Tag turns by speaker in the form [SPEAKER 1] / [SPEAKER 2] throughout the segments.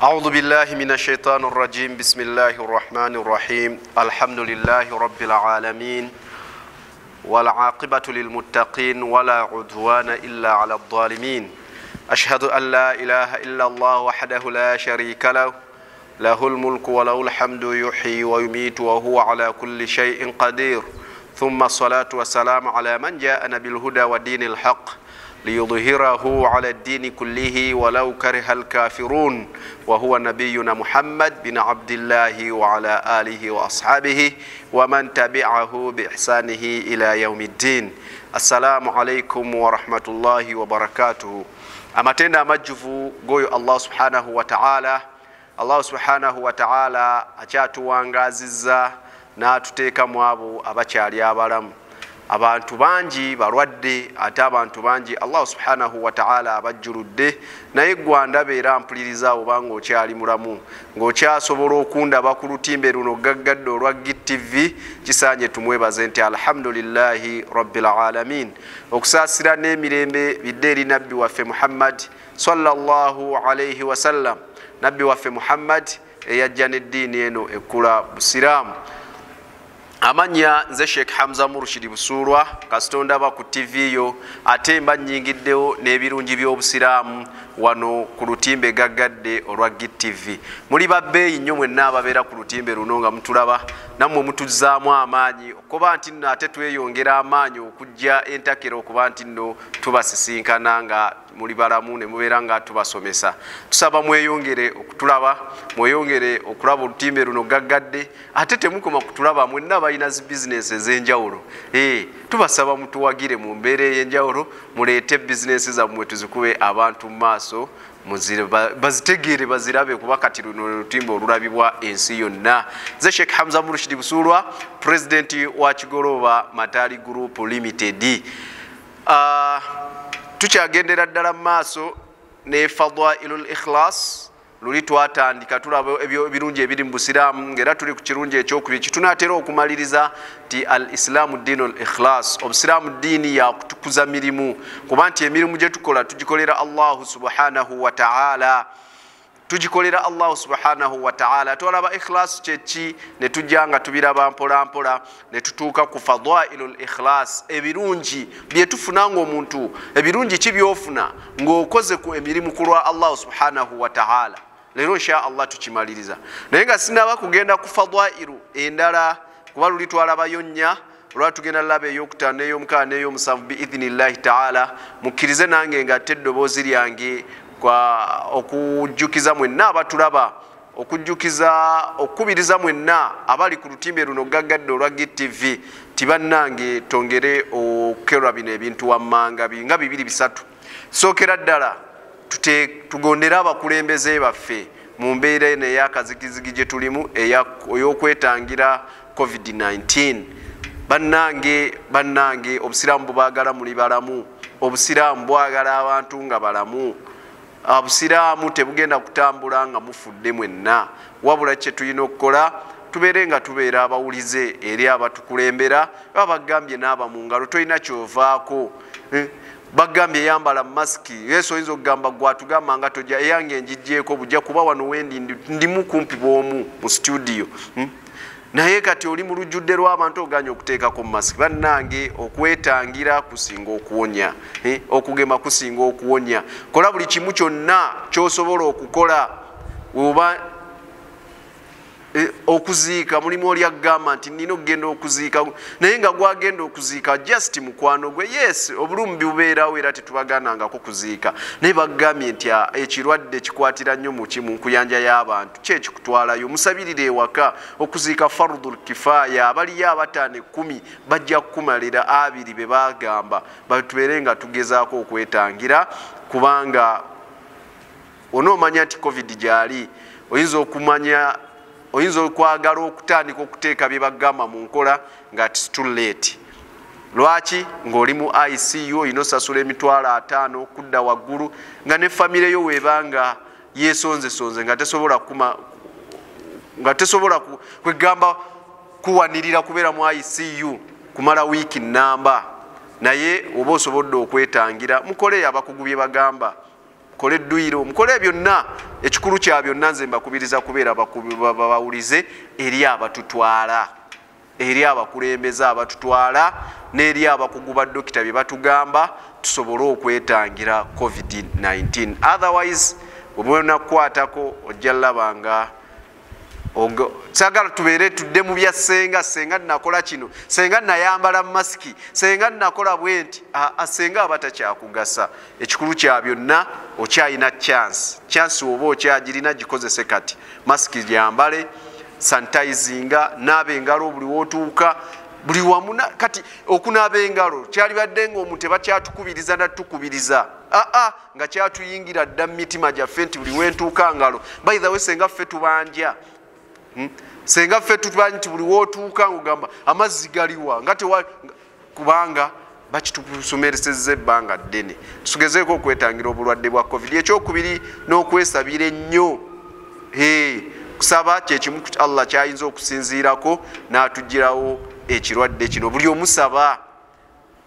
[SPEAKER 1] أعوذ بالله من الشيطان الرجيم. بسم الله الرحمن الرحيم. الحمد لله رب العالمين، والعاقبة للمتقين، ولا عدوان إلا على الظالمين. أشهد أن لا إله إلا الله وحده لا شريك له، له الملك وله الحمد، يحيي ويميت وهو على كل شيء قدير. ثم الصلاة والسلام على من جاءنا بالهدى ودين الحق ليظهره على الدين كله ولو كره الكافرون، وهو نبينا محمد بن عبد الله وعلى آله وأصحابه ومن تبعه بإحسانه إلى يوم الدين. السلام عليكم ورحمة الله وبركاته. Amatenda amajjuvu goyo Allah subhanahu wa ta'ala. Allah subhanahu wa ta'ala akyatuwangazizza n'atuteeka mu abo abakyali abalamu. Abantu bangi balwadde, ate abantu bangi Allah subhanahu wa ta'ala abajjuludde. Naye ggwe era mpuliriza obanga okyali mulamu, ng'okyasobola okundaba ku lutimbe luno gaggadde olwa GTV, kisaanye tumwebaze nti alhamdulillahi rabbil alamin. Okusaasira n'emirembe bidde eri nabbi waffe Muhammad sallallahu alayhi wasallam, nabbi waffe Muhammad eyajja n'eddiini eno ekkula Busiraamu. Amanya nze Sheikh Hamza Murshidi Busuulwa, kasita ndaba ku TV yo, ate mba nnyingiddewo n'ebirungi by'obusiraamu wano ku lutimbe gaggadde olwa GTV. Muli babbeeyi nnyo mwenna ababeera ku lutimbe luno nga mutulaba, nammwe mutuzzaamu amaanyi okuba nti nno ate tweyongera amaanyi okujja entakera okuba nti nno tubasisinkana nga muli balamu ne mubeera nga tubasomesa. Tusaba mweyongere okutulaba, mweyongere okulaba olutimbe luno gaggadde, ate temukoma kutulaba, mwenna balina zi bizinesi ez'enjawulo. Tubasaba mutuwagire mu mbeera ey'enjawulo, muleete bizinesi zammwe tuzikube abantu mu maaso, bazitegeere bazirabe, kuba kati luno lutimbe olulabibwa ensi yonna. Nze Sheikh Hamza Murshidi Busuulwa, pulezidenti wa Kigolooba Matali Group Limited. Tukyagendera ddala mu maaso ne Fadailul Ikhlas. Luli twatandika tulaba ebirungi ebiri mu Busiraamu, ng'era tuli ku kirungi ekyokubiri kitunaatera okumaliriza nti al islaamu ddiinu al ikhlas, obusiraamu ddiini ya kutukuza mirimu, kuba nti emirimu gye tukola tugikolera Allahu subhanahu wa ta'ala, tugikolera Allahu subhanahu wa ta'ala. Twalaba ikhlas kyeki ne tujja nga tubiraba mpola mpola ne tutuuka ku fadailul ikhlas, ebirungi bye tufuna ng'omuntu, ebirungi ki by'ofuna ng'okoze ku emirimu ku lwa Allahu subhanahu wa ta'ala. Leero insha Allah tukimaliriza, naye nga sinaba kugenda ku fadailu endala, kuba luli twalabayo nnya, olwa tugenda laba eyokutaano n'eyomukaaga n'ey'omusanvu biidhinillahi ta'ala. Mukkirize nange nga ate eddoboozi lyange kwa okujjukiza mwenna abatulaba, okujjukiza okukubiriza mwenna abali ku lutimbe luno gaggadde olwa GTV ti bannange tongere okukerwa bino ebintu wammanga nga bibiri bisatu. Sookera ddala tugondere abakulembeze baffe mu mbeera eno ey'akazigizigi gye tulimu ey'okwetangira COVID-19. Bannange, bannange, obusiraamu bubaagala muli balamu, obusiraamu bwagala abantu nga balamu. Obusiraamu tebugenda kutambula nga mufudde mwenna, wabula kye tulina okukola tubeere nga tubeera abawulize eri abatukulembera. Babagambye n'aba mu ngalo, tolina kyovaako. Bagambye yambala masiki, yesu oyinza okugamba gwatugamba nga tojja, eyange njiggyeko bujja kuba wano wendi ndimu kumpi bw'omu mu studio. Naye kati oli mu lujjudde lw'abantu oganye okuteekako masiki. Bannange, okwetangira kusinga okuwonya, okugema kusinga okuwonya. Kola buli kimu kyonna ky'osobola okukola. Oba okuziika, mulimu oli agamba nti nina okugenda okuziika, naye nga gwagenda okuziika just mukwano gwe. Yes, obulumi bubeerawo era tetubaganangako kuziika, naye bagambye nti ekirwadde kikwatira nnyo muki mu nkuyanja y'abantu, ki ekikutwalayo? Musabirire ewaka. Okuziika fardul kifaaya, abaliyo abataano ekkumi bajja kukumalira abiri be bagamba. Batubeere nga tugezaako okwetangira, kubanga onoomanya nti COVID gyali, oyinza okumanya, oyinza okwagala okutandika okuteeka bye bagamba mu nkola nga it's too late. Lwaki? Ng'oli mu ICU, olina osasula 50,000 okudda waggulu, nga ne famire yo weebanga yeesonzesonze nga tesobola kuma, nga tesobola kwegamba kuwanirira kubeera mu ICU kumala wiiki nnamba. Naye oba osobodde okwetangira, mukole abakugu bye bagamba. Mukole edduyiro, mukole byonna. Ekikulu kya byonna nze mbakubiriza kubeera bawulize eri abatutwala, eri abakulembeze abatutwala, n'eri abakugu ba dokita bye batugamba, tusobole okwetangira COVID-19. Otherwise bwe munakukwatako ojja labanga sagala tubeere tudde mu bya senga, senga nakola kino, senga nayambala masiki, senga nakola bwe nti. Aa, senga aba takyakugasa. Ekikulu kya byonna, okyalina chance oba okyagirina, gikozese kati. Masiki gyambale, sanitizinga, naaba engalo buli wotuuka, buli wamu. Kati okunaaba engalo kyalibadde nga omuntu tebakyatukubiriza natukubiriza, aa, nga kyatuyingira dda mu mitima gyaffe nti buli wentuuka ngalo. By the way, senga ffe tubanja, Senga ffe tumanyi nti buli wootuuka ngaogamba amazzi galiwa, nga tewa, kubanga bakitusomeresezza ebbanga ddene. Tugezeeko okwetangira obulwadde bwa COVID. Ekyokubiri, n'okwesabira ennyo. Kusaba kyekimu Allah kyayinza okusinziirako n'atugirawo ekirwadde kino. Buli omusaba,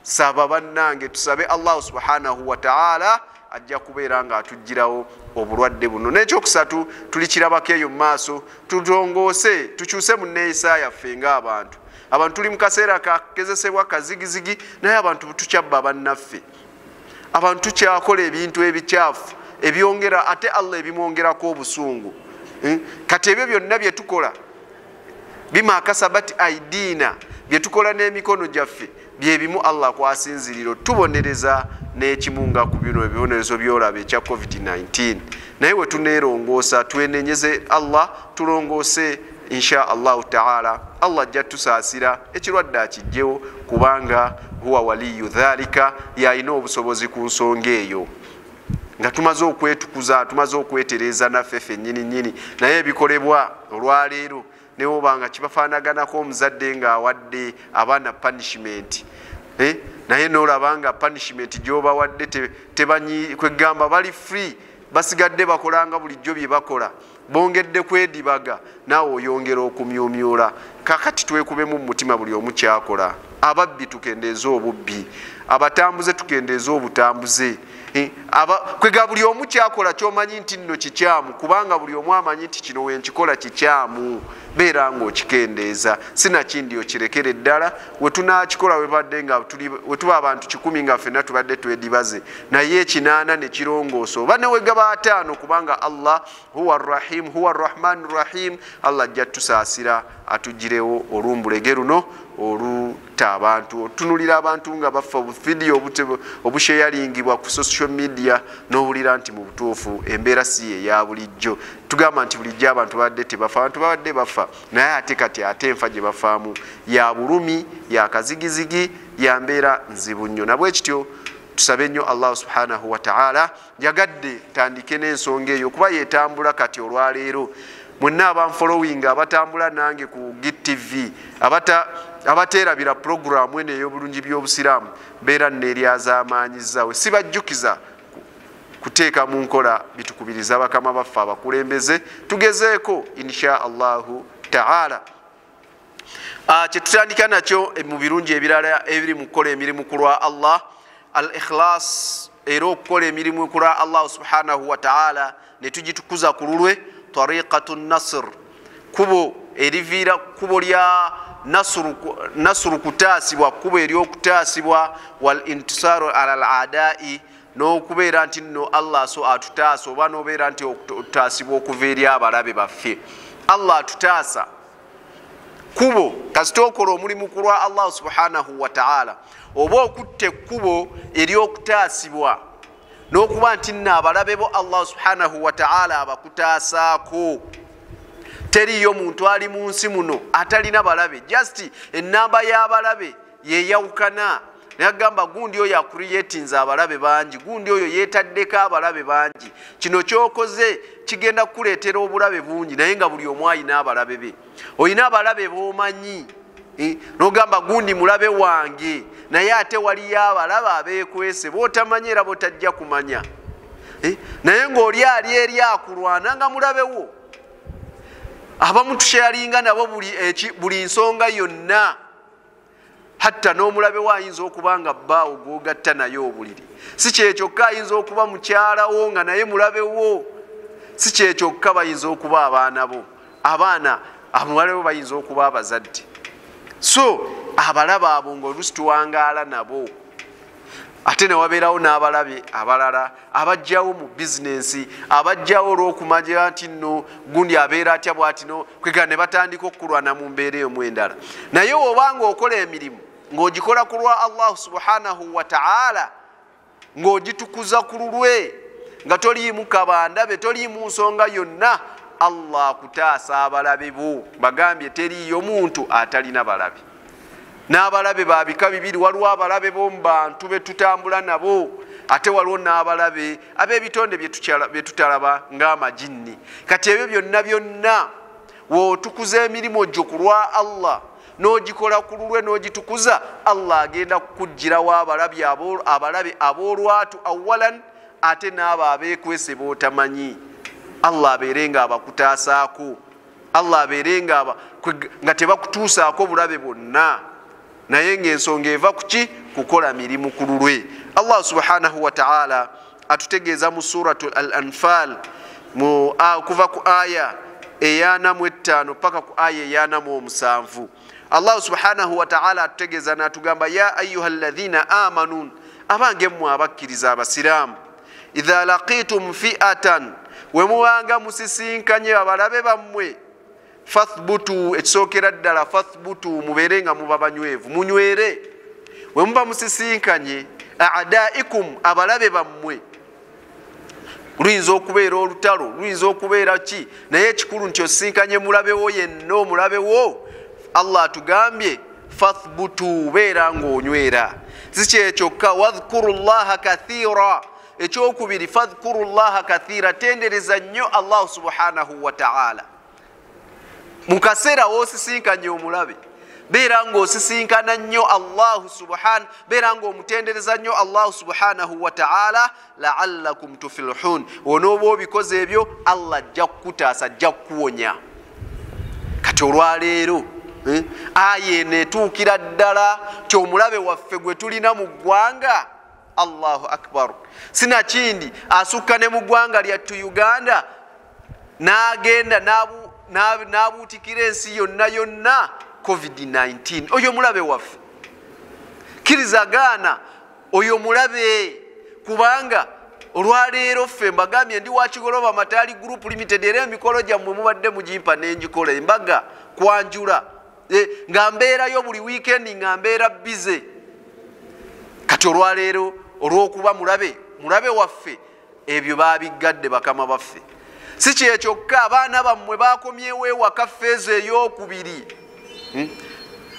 [SPEAKER 1] saba bannange, tusabe Allahu subhanahu wataala, ajja kubeera nga atugirawo obulwadde buno. N'ekyokusatu tulikirabako eyo mu maaso, tutongoose, tukyuse mu nneeyisa yaffe ng'abantu. Abantu tuli mu kaseera kakezesebwa kazigizigi, naye abantu tukyabba bannaffe, abantu tukyakola ebintu ebikyafu ebyongera ate Allah ebimwongerako obusungu. Kati ebyo byonna byetukola, bima kasabat aidina, byetukola n'emikono gyaffe, byebimu Allah kwasinzirira otubonereza n'ekimu nga ku bino ebibonerezo byolaba ekya COVID-19. Naye we tuneerongoosa, twenenyeze Allah, tulongoose, insha Allahu taala Allah ajja tusaasira, ekirwadde akijjewo, kubanga huwa waliyu dhalika, yalina obusobozi ku nsonga eyo. Nga tumaze okwetukuza, tumaze okwetereeza naffe ffennyini nnyini. Naye ebikolebwa olwaleero newobanga kibafaanaganako omuzadde ng'awadde abaana punishment, naye nolaba nga punishment gyobawadde tebanyi, kwegamba bali free, basigadde bakolanga bulijjo bye bakola, bongedde kwedibaga, naawe oyongera okumyumyula. Kakati twekubemu mu mutima buli omu kyakola. Ababbi tukendeeze obubbi, abatambuze tukendeeze obutambuze. Kwega buli omu kyakola kyomanyi nti nno kikyamu, kubanga buli omu amanyi nti kino wenkikola kikyamu, beera ng'okikendeeza, sinakindi okirekere ddala. Wetunakikola, webadde nga wetuba abantu 100 nga ffenna tubadde twedibaze, naye 80 ne kirongoosa, oba newegaba 50, kubanga Allah huwa rahim, huwa rahman rahim, Allah ajja tusaasira atugirewo olumbulege luno olutta abantu. Otunulira abantu nga bafa, obuvidiyo obusheyaringibwa ku social media, n'owulira nti mu butuufu embeera si ye ya bulijjo. Tugamba nti bulijjo abantu babadde tebafa, abantu babadde bafa, naye ate kati ate enfa gye bafaamu ya bulumi, ya kazigizigi, ya mbeera nzibu nnyo. Nabwe kityo tusabe nnyo Allah subhanahu wataala. Njagadde tandike n'ensonga eyo kuba yetambula kati olwaleero. Mwenna abanfollowing, abatambula nange ku GTV, abateerabira puroguramu eno ey'obulungi by'obusiraamu, mbeera neeryazaamaanyizaawe, sibajjukiza kuteeka mu nkola bitukubiriza bakama baffe abakulembeze. Tugezeeko insha Allahu taala. Kyetutandika nakyo mu birungi ebirala ebiri mu kukola emirimu ku lwa Allah, al ikhlas, era okukola emirimu ku lwa Allah subhanahu wataala ne tugitukuza ku lulwe, tariqatu nasr, kubo eriviira kubo lya nasuru, kutaasibwa, kubo eryokutaasibwa, wal intisaru ala al adai, n'okubeera nti nno Allah so atutaasa, oba n'obeera nti otutaasibwa okuva eri abalabe baffe. Allah atutaasa kubo kasita okola omulimu ku lwa Allah subhanahu wataala, oba okutta ekkubo eryokutaasibwa n'okuba nti nno abalabe bo Allah subhanahu wataala abakutaasaako. Teriyo muntu ali mu nsi muno atalina balabe, just enamba y'abalabe yeyawukana. Naye agamba gundi oyo acreatinze abalabe bangi, gundi oyo yeetaddeko abalabe bangi, kino kyokoze kigenda kukuleetera obulabe bungi, naye nga buli omu ayina abalabe be. Oyina abalabe b'omanyi, n'ogamba gundi mulabe wange, naye ate waliyo abalabe abeekwese b'otamanyi era b'otajja kumanya, naye ng'oli ali eri akulwana nga mulabe wo. Abamu tusharinga nabo buli nsonga yonna. Hatta n'omulabe wo ayinza okuba nga bbaawo gw'ogatta naye obuliri. Si kyekyokka, ayinza okuba mukyalawo nga naye mulabe wo. Si kyekyokka, bayinza okuba abaana bo. Abaana abalabe bo bayinza okuba abazadde. So abalabe abo ng'oluusi tuwangaala nabo. Ate ne wabeerawo n'abalabe abalala abajjawo mu bizinensi, abajjawo olw'okumanya nti nno gundi abeera atya bw'ati no kwegana ne batandika okukulwana mu mbeera emu endala. Naye oba ng'okola emirimu ng'ogikola ku lwa Allahu subhanahu wa ta'ala, ng'ogitukuza ku lulwe, nga toliimu kabandabe, toliimu nsonga yonna, Allah akutaasa abalabe bo. Bagambye teriiyo muntu atalina balabe. N'abalabe ba bika bibiri, waliwo abalabe b'omu bantu be tutambula nabo, ate waliwo n'abalabe ab'ebitonde bye tutalaba ng'amajinni. Kati ebyo byonna byonna w'otukuza emirimu gyo ku lwa Allah, n'ogikola ku lulwe n'ogitukuza, Allah agenda kukuggyirawo abalabe ab'olwatu awalan, ate n'abo abeekwese b'otamanyi. Allah abeere nga abakutaasaako, Allah abeere nga tebakutuusaako bulabe bwonna, naye ng'ensonga eva ku ki? Kukola mirimu ku lulwe. Allah subhanahu wa ta'ala atutegeeza mu suratu Al-Anfal, kuva ku aya 45 paka ku aya 47. Allah subhanahu wa ta'ala atutegeeza n'atugamba, ya ayuha alladhina amanu, abange mmwe abakkiriza abasiraamu, idha laqitum fi'atan, we mubanga musisinkanye abalabe bammwe, fathbutu, ekisookera ddala fathbutu, mubeere nga muba banywevu, munywere. We muba musisinkanye a'daikum, abalabe bammwe, luyinza okubeera olutalo, luyinza okubeera ki, naye ekikulu nti osisinkanye mulabewo yenna, omulabewo. Allah atugambye fathbutu, beera ng'onywera. Si kyekyokka, wadhkuru llaha kathira. Ekyokubiri, fadhkuru llaha kathira, tendereza nnyo Allah subhanahu wa ta'ala. Mu kaseera w'osisinkanye omulabe, beera ng'osisinkana nnyo Allahu subhanahu, beera ng'omutendereza nnyo Allahu subhanahu wa ta'ala, la'allakum tuflihun. Onooba obikoze ebyo, Allah ajja kukutaasa, ajja kukuwonya. Kati olwaleero aya eno etuukira ddala nti omulabe waffe gwe tulina mu ggwanga, Allahu akbar, sinakindi asukka ne mu ggwanga lyattu Uganda, n'agenda n'abuutikira ensi yonna yonna, COVID-19. Oyo mulabe waffe, kkiriza gaana, oyo mulabe. Kubanga olwaleero ffe mbagambye ndi wa Kigoloba Mataali Group Limited, era emikolo gyammwe mubadde mugimpa n'engikola, embaga kwanjula, nga mbeerayo buli wiikendi, nga mbeera bize. Kati olwaleero olw'okuba mulabe waffe, ebyo baabiggadde bakama baffe. Si kyekyokka, abaana bammwe bakomyewo ewaka feeza ey'okubiri.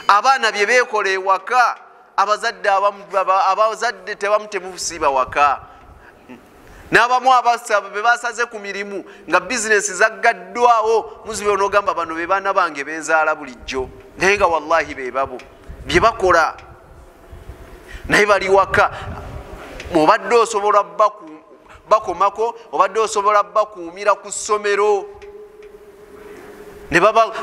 [SPEAKER 1] Abaana bye beekola ewaka, abazadde tebamu temusiiba waka. N'abamu be basaze ku mirimu nga bizinesi zaggaddwawo, muzibe onogamba bano be baana bange benzaala bulijjo, naye nga wallahi be babo bye bakola, naye bali waka. Obadde osobola bakomako, obadde osobola bakuumira ku ssomero, ne baba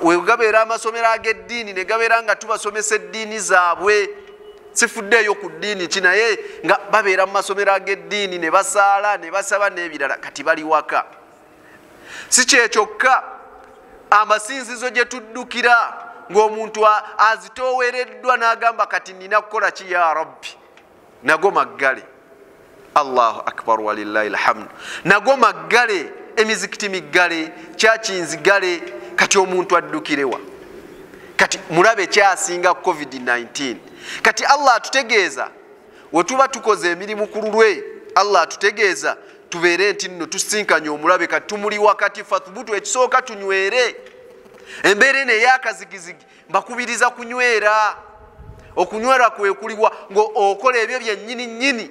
[SPEAKER 1] wegabeera amasomero ag'eddiini, ne gabeera nga tubasomesa eddiini zaabwe, sifuddeeyo ku ddiini ki, naye nga babeera mu masomero ag'eddiini ne basaala ne basaba n'ebirala. Kati bali waka. Si kyekyokka, amasinzizo gye tuddukira ng'omuntu azitoowereddwa n'agamba kati nina kukola ki ya Rabbi, nago maggale. Allahu akbar walillahi alhamdu. Nago maggale, emizikiti miggale, kyaki nzigale. Kati omuntu addukirewa? Kati mulabe kyasinga COVID-19. Kati Allah atutegeeza we tuba tukoze emirimu ku lulwe, Allah atutegeeza tubeere nti nno tusinkanye omulabe, kati tumuli wakati. Fathubutu, ekisooka tunywere. Embeera eno ey'akazigizigi mbakubiriza kunywera. Okunywera kwe kuliwa ng'okola ebyo byennyini nnyini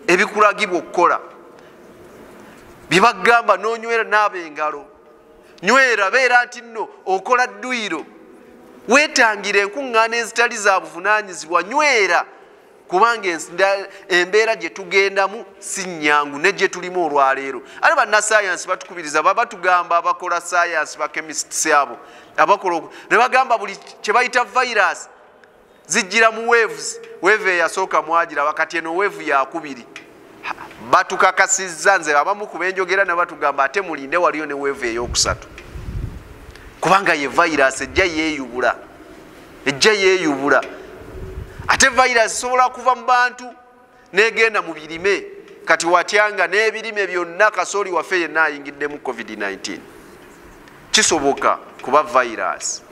[SPEAKER 1] ebikulagibwa okukola, bye bagamba n'onywera, naaba engalo, nywera, beera nti nno okola dduyiro, weetangira enkuŋŋaana ezitali za buvunaanyizibwa, nywera, kubanga embeera gye tugendamu si nnyangu ne gye tulimu olwaleero. Ate bannasayansi batukubiriza, baba batugamba, abakola sayansi, ba chemists abo abakola, ne bagamba buli kye bayita virus Zijjira mu waves. Wave eyasooka mwagira, wakati eno wave yakubiri. Batukakasizza, nze abamu ku benjogera ne batugamba ate mulinde waliyo ne wave eyokusatu, kubanga ye virus ejja yeeyubula, ejja yeeyubula. Ate virus esobola kuva mu bantu negenda mu birime. Kati watyanga n'ebirime byonna kasooli waffe yenna ayingiddemu COVID-19, kisoboka kuba virus.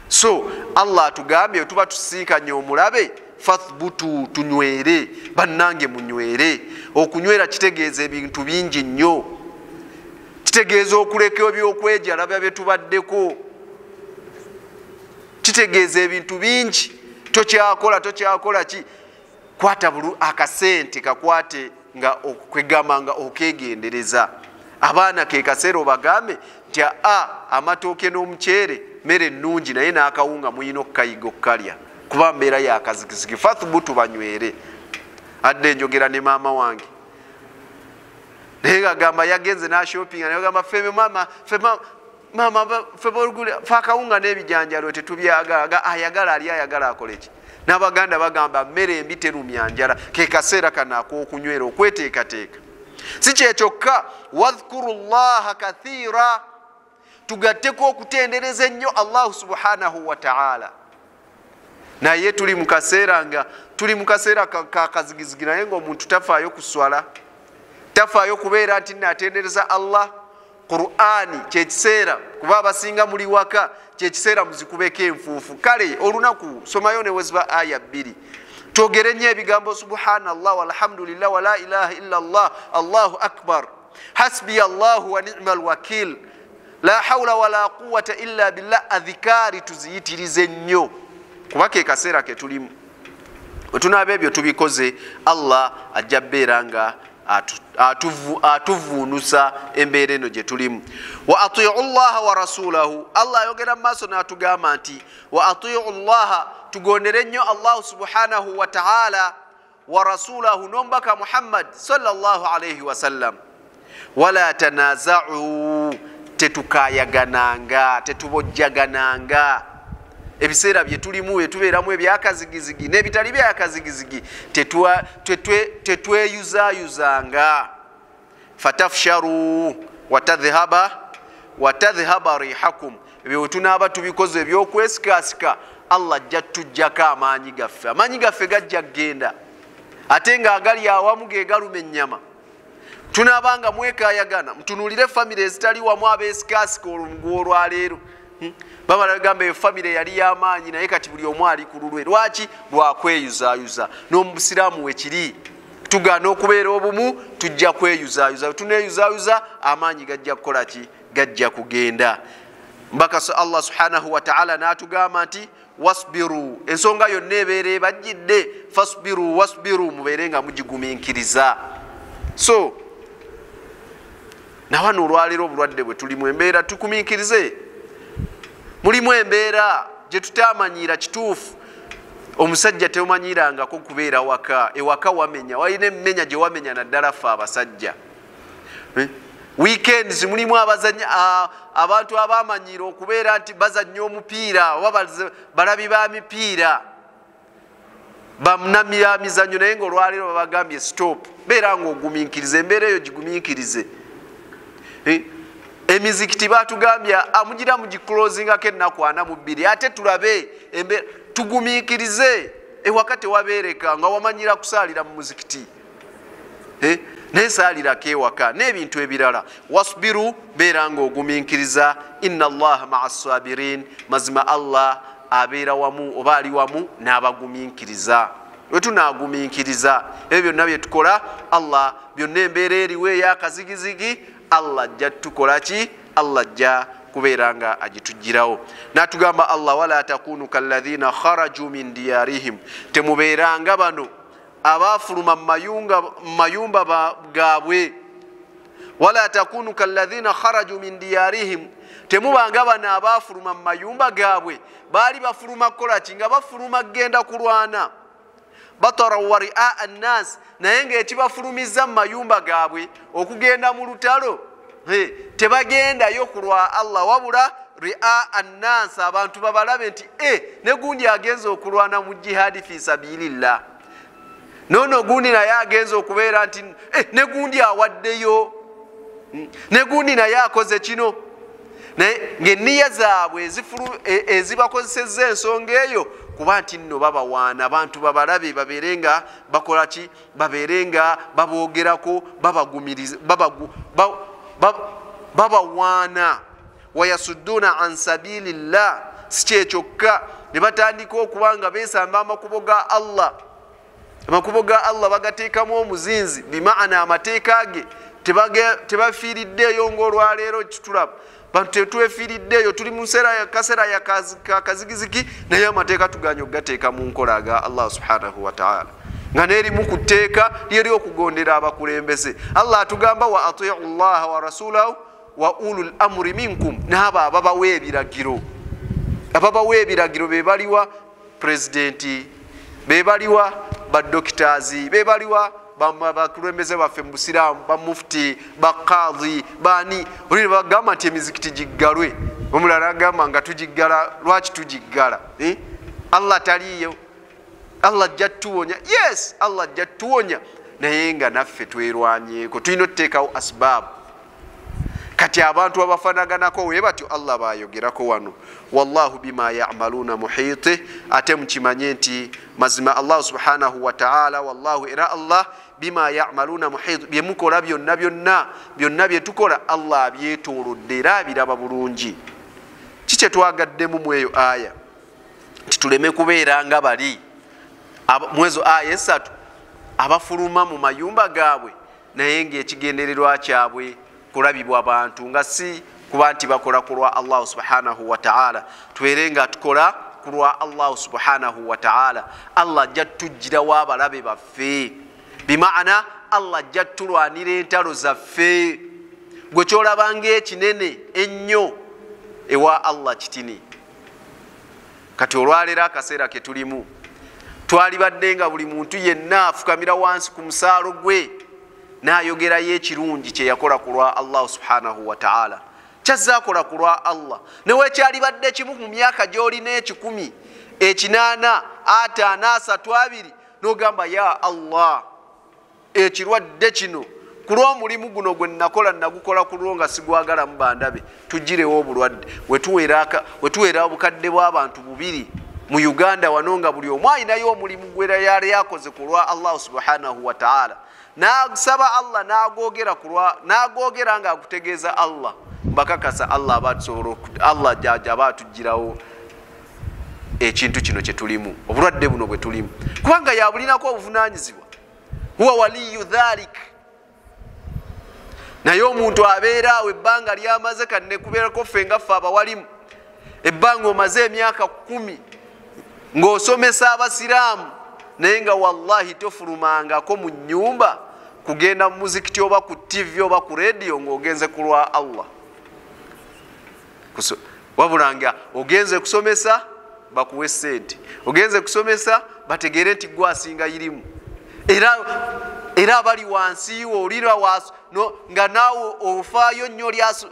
[SPEAKER 1] So Allah atugambye tuba tusinkanye omulabe, fathbutu, tunywere. Bannange munywere. Okunywera kitegeeza ebintu bingi nnyo. Kitegeeza okuleka ebyokwejalabya bye tubaddeko, kitegeeza ebintu bingi. Tokyakola, tokyakola ki, kwata bulu akasente, kakwate nga okwegamba nga okegendereza. Abaana ke kaseera obagambe nti a amatooke n'omuceere mmere nnungi, naye n'akawunga muyina okukayiga okukalya, kuba mbeera yakazigizigi. Fathbutu, banywere. Adde njogera ne maama wange, naye gagamba yagenze n'ashopinga, naye gamba ffe mama, ffe mama, ffe fe akawunga n'ebijanjalo tetubyagala. Ayagala ali ayagala akole ki? N'abaganda bagamba mmere embi terumya njala. Ke kaseera kano ak'okunywera, okweteekateeka. Si kyekyokka, wadhkuru llaha kathira, tugatteko okutendereza ennyo Allahu subhanahu wa ta'ala. Naye tuli mu kaseera nga tuli mu kaseera kakazigizigi, naye ng'omuntu tafaayo kuswala, tafaayo kubeera nti naatendereza Allah. Qur'ani kyekiseera, kuba abasinga muli waka, kyekiseera muzikubeko enfuufu. Kale olunaku somayo ne weziba aya 2, twogere nnyo ebigambo subhanallah walhamdulillah wala ilaha illa Allah allahu akbar hasbiya allahu wa ni'mal wakil la hawla wala quwwata illa billah. Adhikari tuziyitirize nnyo, kuba ke kaseera ke tulimu. Bwe tunaaba ebyo tubikoze, Allah ajja bbeera nga atuvuunusa embeera eno gye tulimu. Wa atiu llaha wa rasulahu, Allah ayogera mu maaso n'atugamba nti wa atiu llaha, tugondere nnyo Allahu subhanahu wa ta'ala, wa rasulahu, n'omubaka Muhammad sallallahu alaihi wasallam. Wala tanaza'u, tetukayagananga, tetubojjagananga. Ebiseera bye tulimu bye tubeeramu ebyakazigizigi n'ebitali byakazigizigi, tetweyuzayuzanga. Fatafsharu watadhhaba rihakum, ebyo bwe tunaaba tubikoze ebyokwesikasika, Allah ajja tujjako amaanyi gaffe. Amaanyi gaffe gajja kgenda, ate ng'agali awamu ge galuma ennyama. Tunaabanga mwekayagana, mutunuulire famire ezitali wamu abeesikasika olumuguwa olwaleero. Babala bagamba eyo famire yali y'amaanyi, naye kati buli omu ali ku lulwe. Lwaki? Lwakweyuzayuza. N'omubusiraamu wekiri, tugaana okubeera obumu, tujja kweyuzayuza. Tuneeyuzayuza, amaanyi gajja kukola ki? Gajja kugenda. Mbaka Allah subhanahu wa ta'ala n'atugamba nti wasbiru, ensonga yonna ebeera ebajjidde, fasbiru wasbiru, mubeere nga mugigumiikiriza. So nawano olwaleero obulwadde bwe tulimu, embeera tukumiikirize, mulimu embeera gye tutamanyiira. Kituufu, omusajja temanyirangako kubeera waka, ewaka wamenya, walina emmenya gye wamenya, naddala ffe abasajja. Weekends mulimu abazanya, abantu abamanyiira okubeera nti bazannya omupiira oba balabi ba mipiira, bamnamyamizannyo, naye nga olwaleero babagambye stop. Beera nga ogumiikirize embeera eyo, gigumiikirize. Emizikiti batugambye amugira mugiclosingako ennaku 42, ate tulabe tugumiikirize. Ewaka tewabeereka nga wamanyira kusaalira mu muzikiti, naye saalirako ewaka n'ebintu ebirala. Wasbiru, beera nga ogumiikiriza. Inna allaha maa sabirin, mazima Allah abeera wamu oba ali wamu n'abagumiikiriza. Bwe tunaagumiikiriza ebyo byonna bye tukola, Allah byonna embeera eriwo ey'akazigizigi, Allah ajja tukola ki? Allah ajja kubeera nga agitugirawo. N'atugamba Allah, wala takunu kalladhina kharaju min diyarihim, temubeeranga bano abaafuluma mu mayumba gaabwe. Wala takunu kalladhina kharaju min diyarihim, temubanga bano abaafuluma mu mayumba gaabwe. Baali bafuluma kukola ki? Nga bafuluma kgenda kulwana, batara wa riaa annas, naye ng'ekibafulumiza mu mayumba gaabwe okugenda mu lutalo, tebagendayo ku lwa Allah, wabula ria annansi, abantu babalabe nti ne gundi agenze okulwana mu jihadi fi sabilillah, nono gundi naye agenze okubeera nti ne gundi awaddeyo, ne gundi naye akoze kino. Naye ng'enniya zaabwe ezibakozesezza ensonga eyo kuba nti nno babawaana, abantu babalabe, babeere nga bakola ki, babeere nga baboogerako, babagumiriza, babawaana. Wayasudduna an sabilillah, si kyekyokka ne batandika okuba nga beesamba amakubo ga Allah. Amakubo ga Allah bagateekamu omuzinzi, bimaana amateeka ge tebafiiriddeeyo. Ng'olwaleero kitulaba bantu tetwefiiriddeeyo, tuli mu kaseera ya kazigizigi, naye amateeka tuganye okugateeka mu nkola ga Allah subhanahu wa ta'ala, nga n'erimu ku tteeka lyeri okugondera abakulembeze. Allah atugamba wa atiu llaha wa rasulahu wa ulul amri minkum, n'abo ababawa ebiragiro. Ababawa ebiragiro be baliwa pulezidenti, be baliwa badokitazi, be baliwa bakulembeze baffe mu busiraamu, bamufuti, bakaadhi, baani. Oli bagamba nti emizikiti giggalwe, omulala agamba nga tugiggala. Lwaki tugiggala? Allah taliiyo, Allah ajja tuwonya. Yes, Allah ajja tuwonya, naye nga naffe twerwanyeeko, tulina otuteekawo asbaabu. Kati abantu abafanaganako we batyo Allah bayogerako wano, wallahu bima ya'maluna muhiti. Ate mukimanye nti mazima Allah subhanahu wa ta'ala, wallahu era Allah bima ya'maluna muhit, byemukola byonna byonna byonna byetukola Allah abyetoolodde era abiraba bulungi. Ki kyetwagaddemu mu eyo aya? Nti tuleme kubeera nga bali mwezo aya esatu abafuluma mu mayumba gaabwe, naye ng'ekigendererwa kyabwe kulabibwa abantu, nga si kuba nti bakola ku lwa Allah subhanahu wa ta'ala. Tubeere nga tukola ku lwa Allah subhanahu wa ta'ala. Allah ajja tujjirawo abalabe baffe, bimaana Allah ajja tulwanira entalo zaffe. Gwe kyolaba ng'ekinene ennyo ewa Allah kitini. Kati olwaleero akaseera ke tulimu, twalibadde nga buli muntu yenna afukamira wansi ku musaalo gwe n'ayogerayo ekirungi kye yakola ku lwa Allah subhanahu wa ta'ala, kyazze akola ku lwa Allah. Newekyalibadde kimu mu myaka gy'olina 100, 80, 50, 30, 20, n'ogamba ya Allah, ekirwadde kino ku lw'omulimu guno gwe nakola nagukola ku lwo nga sigwagalamu bandabe, tugirewo obulwadde. Wetuweera obukadde bw'abantu 2 mu Uganda wano, nga buli omu alinayo omulimu gwe yali akoze ku lwa Allah subhanahu wa ta'ala, n'asaba Allah n'agogera ku lwa, n'agogera ng'akutegeeza Allah, mbakakasa Allah abatusobola, Allah jjajja abatugirawo ekintu kino kye tulimu, obulwadde buno bwe tulimu, kubanga yabulinako obuvunaanyizibwa. Huwa waliyu dhalik. Naye omuntu abeera awo ebbanga lyamaze, kannekubeerako ffe nga ffe abawalimu, ebbanga omaze emyaka 10 ng'osomesa abasiraamu, naye nga wallahi tofulumangako mu nnyumba kugenda mu muzikiti oba ku TV oba ku radio ng'ogenze ku lwa Allah. Wabula nga ogenze kusomesa bakuwe ssente, ogenze kusomesa bategeere nti gwe asinga irimu, era abali wansi wo olira nga naawe ofaayo nnyo lyaso.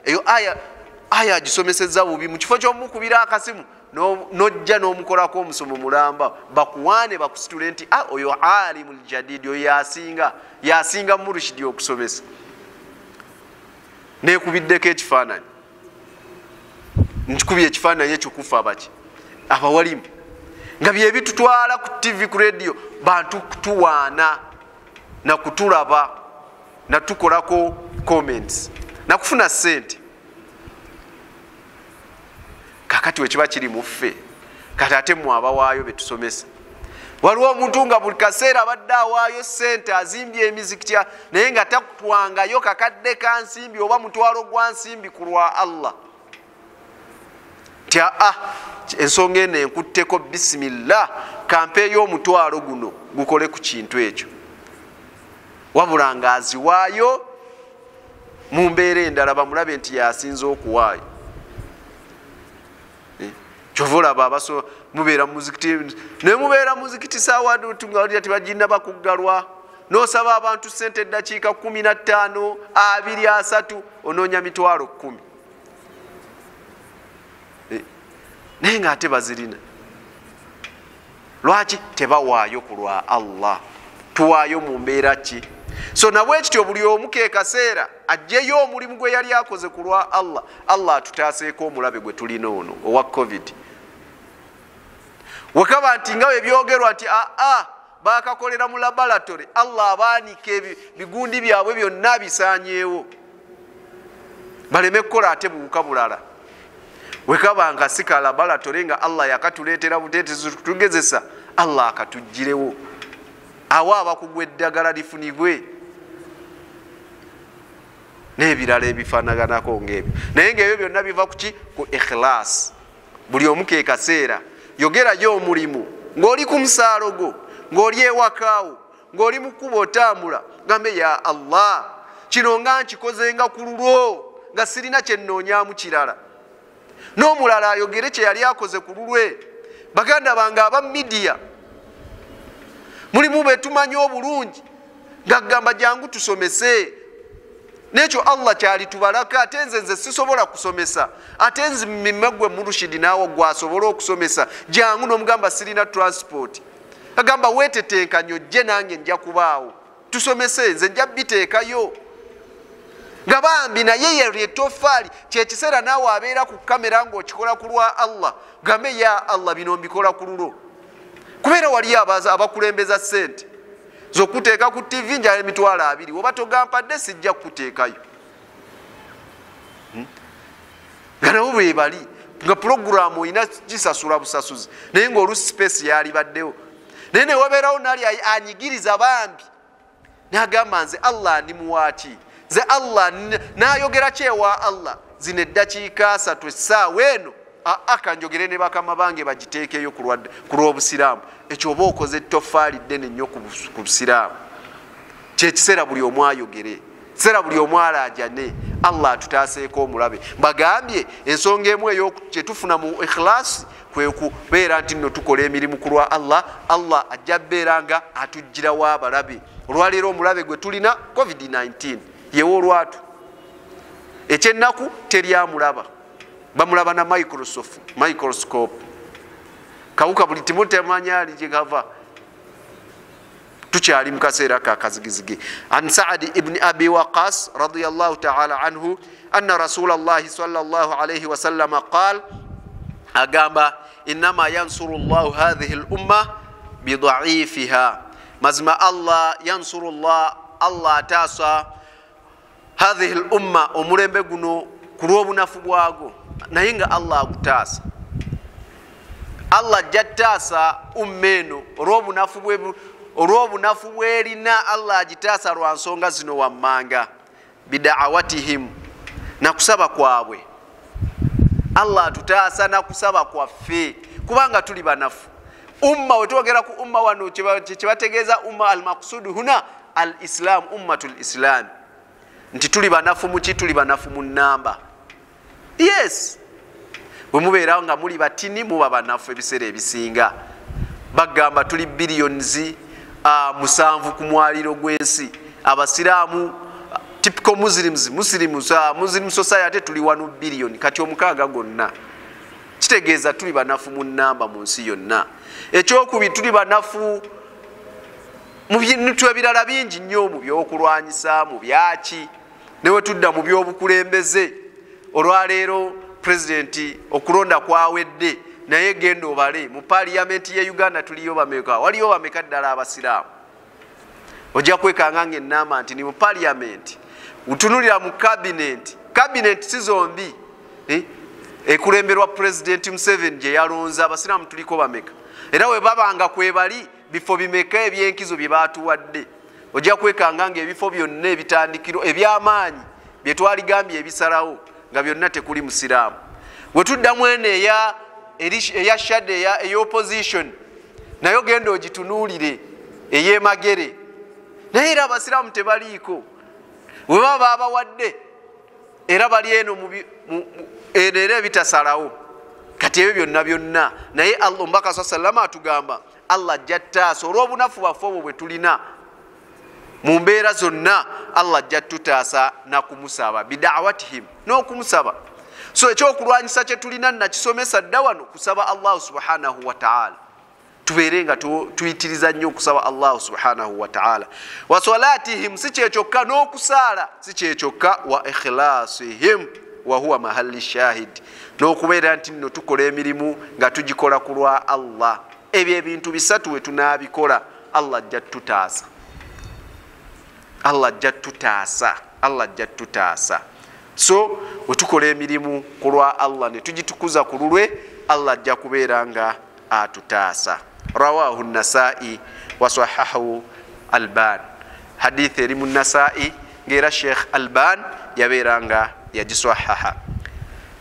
[SPEAKER 1] Eyo aya agisomesezza bubi. Mu kifo ky'omukubira akasimu nojja n'omukolako omusomo mulamba, bakuwaane bakusitule nti oyo alimul jadidi, oyo yasinga murshidi okusomesa. Neekubiddeko ekifaananyi, nkikubye ekifaananyi ekyo kufa abaki abawalimu, nga bye bitutwala ku TV ku radio, bantu kutuwaana na kutulaba na tukolako comments na kufuna ssente. Kakati wekiba kiri mu ffe, kati ate mmwe abawaayo be tusomesa. Waliwo omuntu nga buli kaseera abadde awaayo ssente, azimbye emizikiti, naye nga takutwangayo kakadde ka nsimbi oba mutwalo gwa nsimbi ku lwa Allah. Nti ensonga eno enkutteko, bisimillah, kampeeyo omutwalo guno gukole ku kintu ekyo. Wabula ng'aziwaayo mu mbeera endala, bamulabe nti yasinze okuwaayo. Kyova olaba abaso mubeera mu muzikiti, naye mubeera mu muzikiti saawa nga tebagirina bakuggalwa, n'osaba abantu ssente eddakiika 15, 20, 30, onoonya mitwalo 10. Naye nga ate bazirina. Lwaki tebawaayo ku lwa Allah? Tuwaayo mu mbeera ki? So nabwe kityo buli omu ke kaseera ajjeyo omulimu gwe yali akoze ku lwa Allah. Allah atutaaseeko omulabe gwe tulina ono owa COVID. Wekaba nti nga ebyogerwa nti aa bakakolera mu laboratory, Allah abaanika bigundi byabwe byonna bisaanyeewo baleme kukola ate buwuka bulala. Wekaba nga si ka laboratory nga Allah yakatuleetera buteetezi tugezesa, Allah akatuggirewo awo abakugwa eddagala lifunibwe n'ebirala ebifaanaganako ng'ebyo. Naye ng'ebyo byonna biva ku ki? Ku ikhlas. Buli omu ke kaseera yogerayo omulimu ng'oli ku musaalo gwo, ng'oli ewakaawo, ng'oli mu kkubo otambula, gambe ya Allah, kino nga nkikozenga ku lulwo nga sirina kye nnoonyaamu kirala. N'omulala ayogere kye yali akoze ku lulwe. Baganda bange aba midiya mulimu betumanyi obulungi ngagamba jangu tusomese, nekyo Allah kyalitubalaka. Ate nze sisobola kusomesa, ate nze mimegwe murushidi naawe gwasobola okusomesa, jangu n'omugamba sirina transport, agamba weetetenkanye ojje nange nja kubaawo tusomese, nze nja biteekayo. Nga bambi naye yetofaali kyekiseera naawe abeera ku kamera ng'okikola ku lwa Allah, gambe ya Allah bino mbikola ku lulwo. Kubeera wali abakulembeza ssente zokuteeka ku TV njala 20,000, oba togampadde sijja kukuteekayo. Nga nabo bwe bali nga pulogulaamu olina gisasula busasuzi, naye ng'olusi space yalibaddewo. Naye ne wabeerawo nali anyigiriza bambi n'agamba nze Allah ndi muwaaki, nze Allah n'ayogera kyewa Allah, zino eddakiika 3 essaawa eno akanjogere ne bakama bange bagiteekeyo ku lw'obusiraamu. Ekyo oba okoze ettofaali ddene nnyo ku busiraamu. Kyekiseera buli omu ayogere, kiseera buli omu alaajane, Allah atutaaseeko omulabe. Mbagambye ensonga emu eyo kyetufuna mu ikhlasi kwe kubeera nti nno tukola emirimu ku lwa Allah. Allah ajja bbeera nga atuggyirawo abalabe. Olwaleero omulabe gwe tulina COVID-19 yewo olwatu, ekyennaku teryamulaba, bamulaba na microscope. Kawuka buli timutemanya ali gye kava. Tukyali mu kaseera ka kazigizigi. An Saadi ibn Abi Waqas radiyallahu ta'ala anhu anna Rasulallahi sallallahu alayhi wasallama qal, agamba innama yansuru llahu hadhihi al-umma bidaifiha. Mazima Allah yansuru llah, Allah ataasa hadhihi al-umma, omulembe guno ku lw'obunafu bwago, naye nga Allah agutaasa. Allah ajja ttaasa umma eno olw'obunafu bwerina. Allah agitaasa lwa nsonga zino wammanga: bida'awatihim, nakusaba kwabwe. Allah atutaasa nakusaba kwaffe kubanga tuli banafu. Umma wetwogera ku umma wano kyebategeeza umma al-maqsudu huna al-islam, ummatul islam, nti tuli banafu muki? Tuli banafu mu nnamba. Yes, bwe mubeerawo nga muli batini muba banafu ebiseera ebisinga. Bagamba tuli billions 7 ku mwaliro gw'ensi. Abasiraamu typical Muslims, Muslim society tuli 1 billion, kati 6 gonna. Kitegeeza tuli banafu mu nnamba mu nsi yonna. Ekyokubiri, tuli banafu mu bintu ebirala bingi nnyo, mu byokulwanyisa, mu byaki, ne we tudda mu byobukulembeze. Olwaleero pulezidenti okulonda kwawedde, naye genda obale mu paliyamenti ye Uganda tuliyo bameka? Waliyo bameka ddala abasiraamu? Ojja kwekanga ng'ennamba nti ni mu paliyamenti, utunulira mu kabineti, kabineti si zombi ekulemberwa pulezidenti Museveni gye yalonze, abasiraamu tuliko bameka? Era we babanga kwebali bifo bimeka ebyenkizo bye baatuwadde? Ojja kwekanga ng'ebifo byonna ebitandikiro eby'amaanyi bye twaligambye ebisalawo nga byonna tekuli musiraamu. We tuddamu eno eya shade eya opposition, nayo genda ogitunuulire ey'emagere, naye era abasiraamu tebaliiko. We baba babawadde era bali eno era ebitasalawo. Kati ebyo byonna byonna, naye Allah omubaka sallama atugamba Allah ajja ttaasa olw'obunafu bwaffe obwo bwe tulina mu mbeera zonna. Allah ajja tutaasa nakumusaba bidawatihim, n'okumusaba. So ekyokulwanyisa kyetulina nakisomesa dda wano, kusaba Allahu subhanahu wataala. Tubeere nga tuyitiriza nnyo okusaba Allahu subhanahu wataala. Wa salatihim, si kyekyokka, n'okusaala si kyekyokka, wa ikhilasihim wa huwa mahalli shahid, n'okubeera nti nno tukola emirimu nga tugikola ku lwa Allah. Ebyo ebintu bisatu we tunaabikola, Allah ajja tutaasa, Allah ajja tutaasa, Allah ajja tutaasa. So wetukola emirimu ku lwa Allah ne tugitukuza ku lulwe, Allah ajja kubeera nga atutaasa. Rawahu Nasai wa sahahahu Alban. Hadithi eri mu Nasai ng'era Sheikh Alban yabeera nga yagisahaha.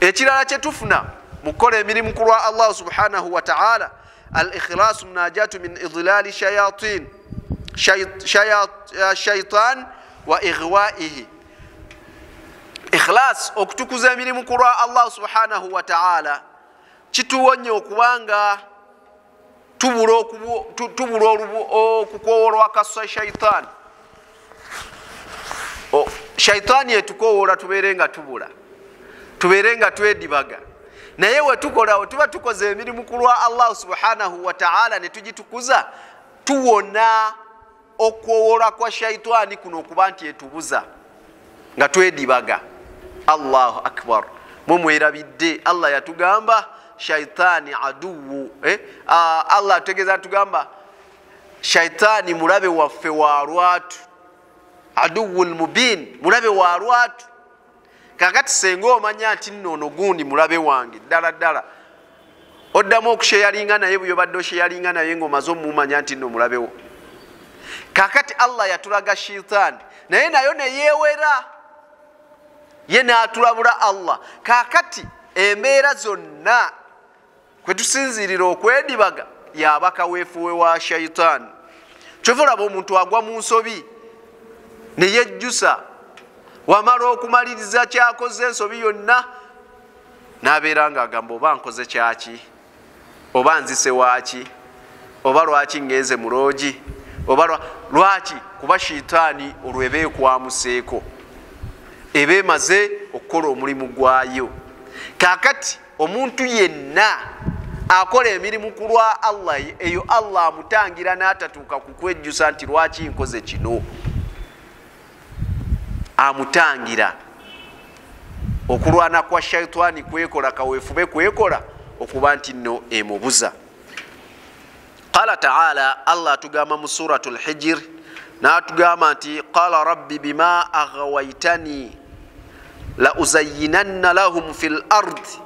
[SPEAKER 1] Ekirala kyetufuna mu kukola emirimu ku lwa Allah subhanahu wa ta'ala, al ikhlasu munajatu min idlali shayatin shaitan wa ighwaihi. Ikhlas, okutukuza emirimu ku lwa Allah subhanahu wa ta'ala, kituwonya okubanga tubula okukoowolwa kasa shaitaani. Shaitaani etukowoola tubeere nga tubula, tubeere nga twedibaga. Naye wetukola, tuba tukoze emirimu ku lwa Allah subhanahu wa ta'ala ne tugitukuza, tuwona okukoowolwa kwa shaitaani kuno okuba nti etubuza nga twedibaga. Allahu akbar. Mumwerabidde Allah yatugamba shaitaani aduwu, Allah ategeeza atugamba shaitaani mulabe waffe wa lwatu, aduwul mubin, mulabe wa lwatu. Kakati senga omanya nti nno ono gundi mulabe wange ddala ddala, oddamu okusheyalinga naye bw'obadde osheyalinga naye ng'omaze omumanya nti nno mulabewo. Kakati Allah yatulaga shaitaani, naye nayo neyeewera ye n'atulabula Allah. Kakati embeera zonna kwe tusinziirira okwedibaga yaba kaweefuwe wa shaitaani. Kyova olaba omuntu agwa mu nsobi ne yejjusa, wamala okumaliriza kyakoze ensobi yonna n'abeera ng'agamba oba nkoze kyaki, oba nzise waaki, oba lwaki ngenze mu loogi, oba lwaki, kuba shaitaani olwo eba ekwamuseeko, eba emaze okukola omulimu gwayo. Kakati omuntu yenna akola emirimu ku lwa Allah, eyo Allah amutangira n'atatuuka ku kwejjusa nti lwaki nkoze kino. Amutangira okulwana kwa shaitaani kwekola kaweefube kwekola okuba nti nno emubuza. Qala taala, Allah atugamba mu Suratul Hijr n'atugamba nti qala rabbi bima aghwaytani la uzayyinanna lahum fil ardi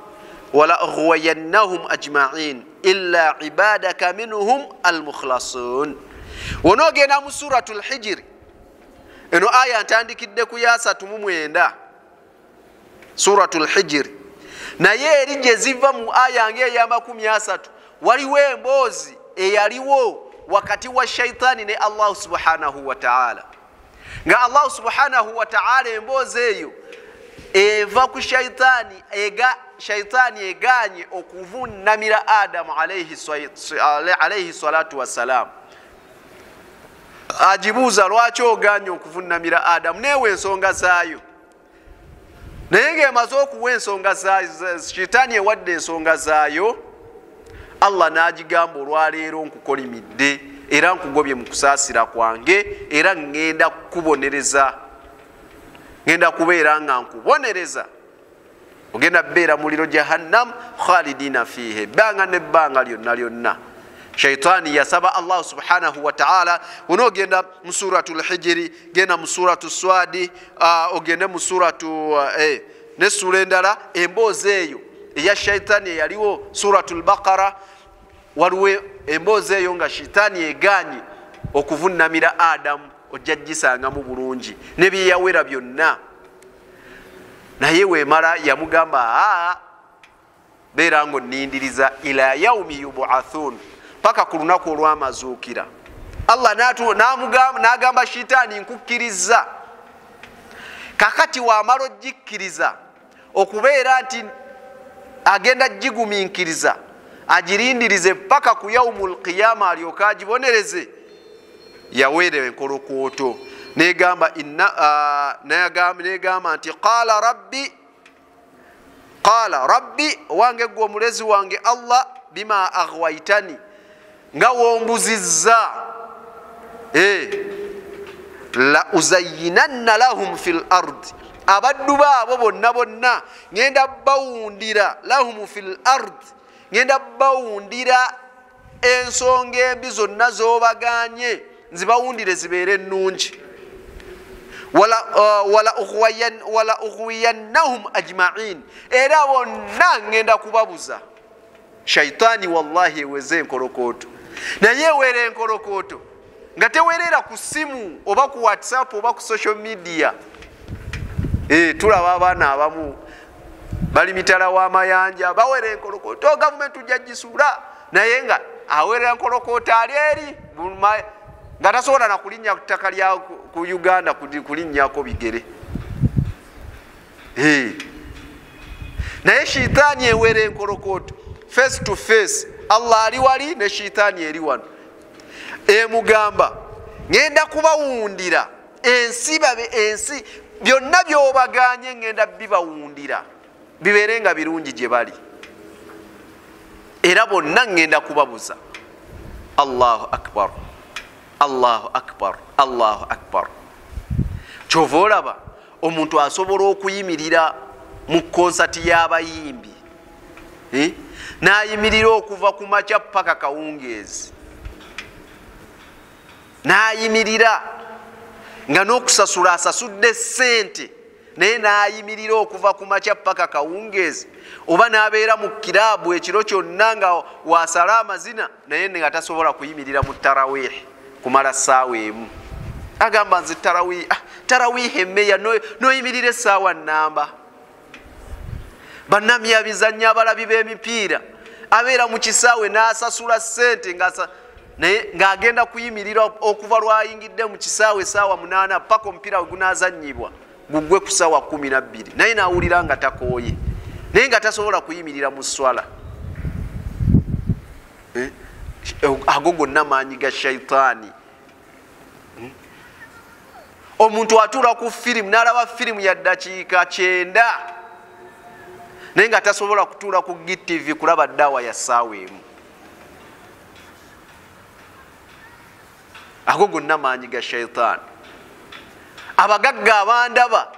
[SPEAKER 1] wa la ughwayannahum ajma'in illa ibadaka minhum almukhlasun. Wonogenda mu Suratul Hijr, eno aya ntandikidde ku ya 39 Suratul Hijr, naye eri gye ziva mu aya ng'eya 30 waliwo emboozi eyaliwo wakati wa shaitaani ne Allah subhanahu wa ta'ala, nga Allah subhanahu wa ta'ala emboozi eyo eva ku shaitaani, shaitaani eganye okuvunnamira Adamu alayhi salatu wassalam. Agibuuza lwaki oganye okuvunnamira Adamu, neewa ensonga zaayo. Naye ng'emaze okuwa ensonga zaayo, shaitaani ewadde ensonga zaayo, Allah n'agigamba olwaleero nkukolimidde era nkugobye mu kusaasira kwange, era ŋŋenda kukubonereza, ŋŋenda kubeera nga nkubonereza, ogenda beera muliro jahannam khalidina fihe, ebbanga n'ebbanga lyonna lyonna. Shaitaani yasaba Allah subhanahu wa ta'ala. Onoogenda mu Suratul Hijri, genda mu Suratu Swadi, ogende mu suratu n'essuula endala, emboozi eyo eya shaitaani eyaliwo Suratul Baqara, waliwo emboozi eyo nga shaitaani eganye okuvunnamira Adamu, ojja gisangamu bulungi ne byeyawera byonna. Naye weemala yamugamba aa, beera ng'onnindiriza ila yaumi yubuathun, paka ku lunaku olw'amazuukira. Allah n'agamba shaitaani nkukkiriza. Kakati wamala ogikkiriza okubeera nti agenda gigumiikiriza agirindirize paka ku yaumul qiyama alyoke agibonereze, yaweera enkolokooto negamba negamba nti qala rabbi Qala rabbi, wange gwe omulezi wange Allah, bima aghwaytani, nga wombuzizza, la uzayyinanna lahum fil ardi, abaddu baabo bonna bonna ngenda bawundira, lahum fil ardi, ngenda bawundira ensonga embi zonna z'obaganye nzibawundire zibeere ennungi. Wala ughwiyannahum ajma'in, era bonna ngenda kubabuza. Shaitani wallahi eweze enkolokooto, naye ewera enkolokooto nga tewerera ku simu oba ku WhatsApp oba ku social media. Tulaba abaana abamu bali mitala w'amayanja bawera enkolokooto, gavumenti ujja gisuula, naye nga awera enkolokooto ali eri nga tasobola na kulinnya ku ttaka lya ku Uganda kulinnyako bigere. Naye shitaani ewera enkolokooto face to face, Allah ali wali ne shitaani eri wano, emugamba ngenda kubawundira ensi, babe ensi byonna byobaganye ngenda bibawundira bibeere nga birungi gye bali, era bonna ngenda kubabuza. Allahu akbar, Allahu akbar, Allahu akbar. Kyova olaba omuntu asobola okuyimirira mu konsati y'abayimbi, n'ayimirira okuva ku makya paka kawungeezi, n'ayimirira nga n'okusasula asasudde ssente, naye n'ayimirira okuva ku makya paka kawungeezi, oba n'abeera mu kiraabu ekiro kyonna nga wasala amazina, naye nga tasobola kuyimirira mu tarawihi kumala ssaawa emu. Agamba nze tarawihi emmeya n'oyimirira essaawa nnamba. Bannamyabizannyo abalabi b'emipiira abeera mu kisaawe n'asasula ssente naye ng'agenda kuyimirira okuva lwayingidde mu kisaawe essaawa 8 paka omupiira we gunaazannyibwa gugwe ku ssaawa 12, naye n'awulira nga takooye, naye nga tasobola kuyimirira mu swala. Ago gonna maanyi ga shaitaani. Omuntu atuula ku firimu n'alaba firimu ya ddakiika 90, naye nga tasobola kutuula ku GTV kulaba ddawa ya ssaawa emu. Ago gonna maanyi ga shaitaani. Abagagga abandaba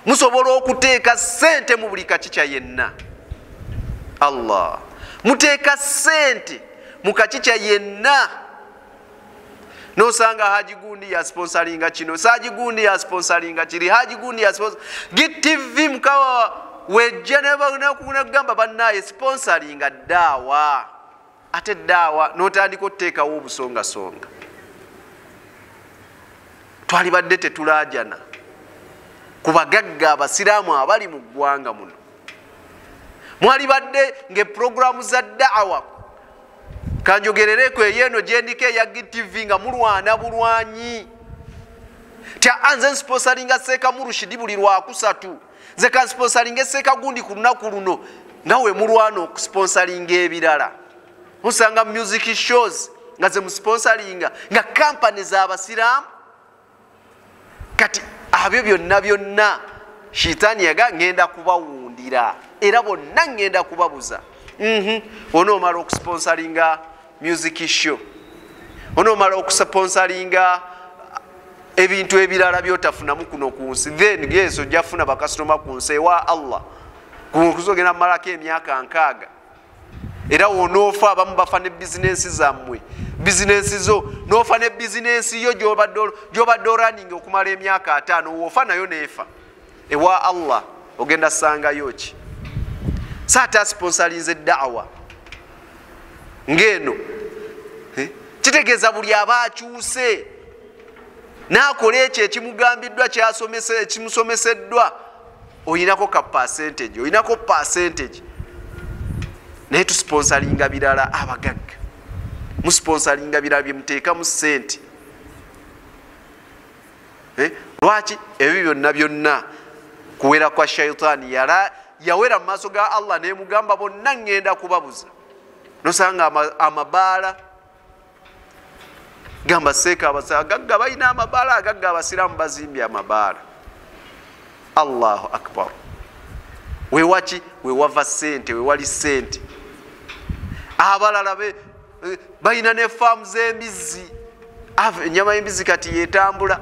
[SPEAKER 1] musobola okuteeka ssente mu buli kakica yenna. Allah, muteeka ssente mu kakica yenna, nosanga Haji Gundi ya sponsoringa kino, Saji Gundi ya sponsoringa kiri, Haji Gundi ya sponsor GTV mukawa wejja nebagamba bannaye sponsoringa ddawa, ate ddawa n'otandika otuteekawo obusongasonga. Twalibadde tetulaajana ku bagagga abasiraamu abali mu ggwanga muno. Mwalibadde ng'epuroguramu za da'awa, kanjogerereko eyeno gyendiko eya GTV, nga mulwana bulwanyi tya anze nsponsoringa Seeka Murushidi buli lwakusatu, nze kansponsoringa Seeka gundi ku lunaku luno, nga we mulwana okusponsoringa ebirala. Musanga music shows nga ze musponsoringa nga kampani z'abasiraamu. Kati abyo byonna byonna shitaani yaga ngenda kubawundira, era bonna ngenda kubabuza. Onoomala okusponsoringa music show, onoomala okusponsoringa ebintu ebirala byotafunamu kuno ku nsi, then yes ojja kufuna bakasitoma ku nsi ewa Allah kuzogenda malako emyaka 60. Era wonoofa abamu bafa ne bizinensi zammwe, bizinensi zo n'ofa ne bizinensi yo gy'obadde oraninga okumala emyaka 5, woofa nayo neefa. Ewa Allah ogenda sangayo ki? Saata sponsorinze da'awa ng'eno kitegeeza buli aba akyuse n'akola ekyo ekimugambiddwa ekimusomeseddwa, oyinako ka percentage, oyinako percentage. Naye tusponsoringa birala abagagga, musponsoringa birala bye muteekamu ssente. Lwaki ebyo byonna byonna kuwera kwa shaitaani? Yawera mu maaso ga Allah nemugamba bonna ngenda kubabuza. Nosanga amabaala gamba seeka abagagga balina amabaala, agagga abasiraamu bazimbye amabaala. Allahu akbar. Wewaki? Wewava sente, wewali sente. Abalala balina ne faamu z'embizzi, enyama y'embizzi kati yetambula,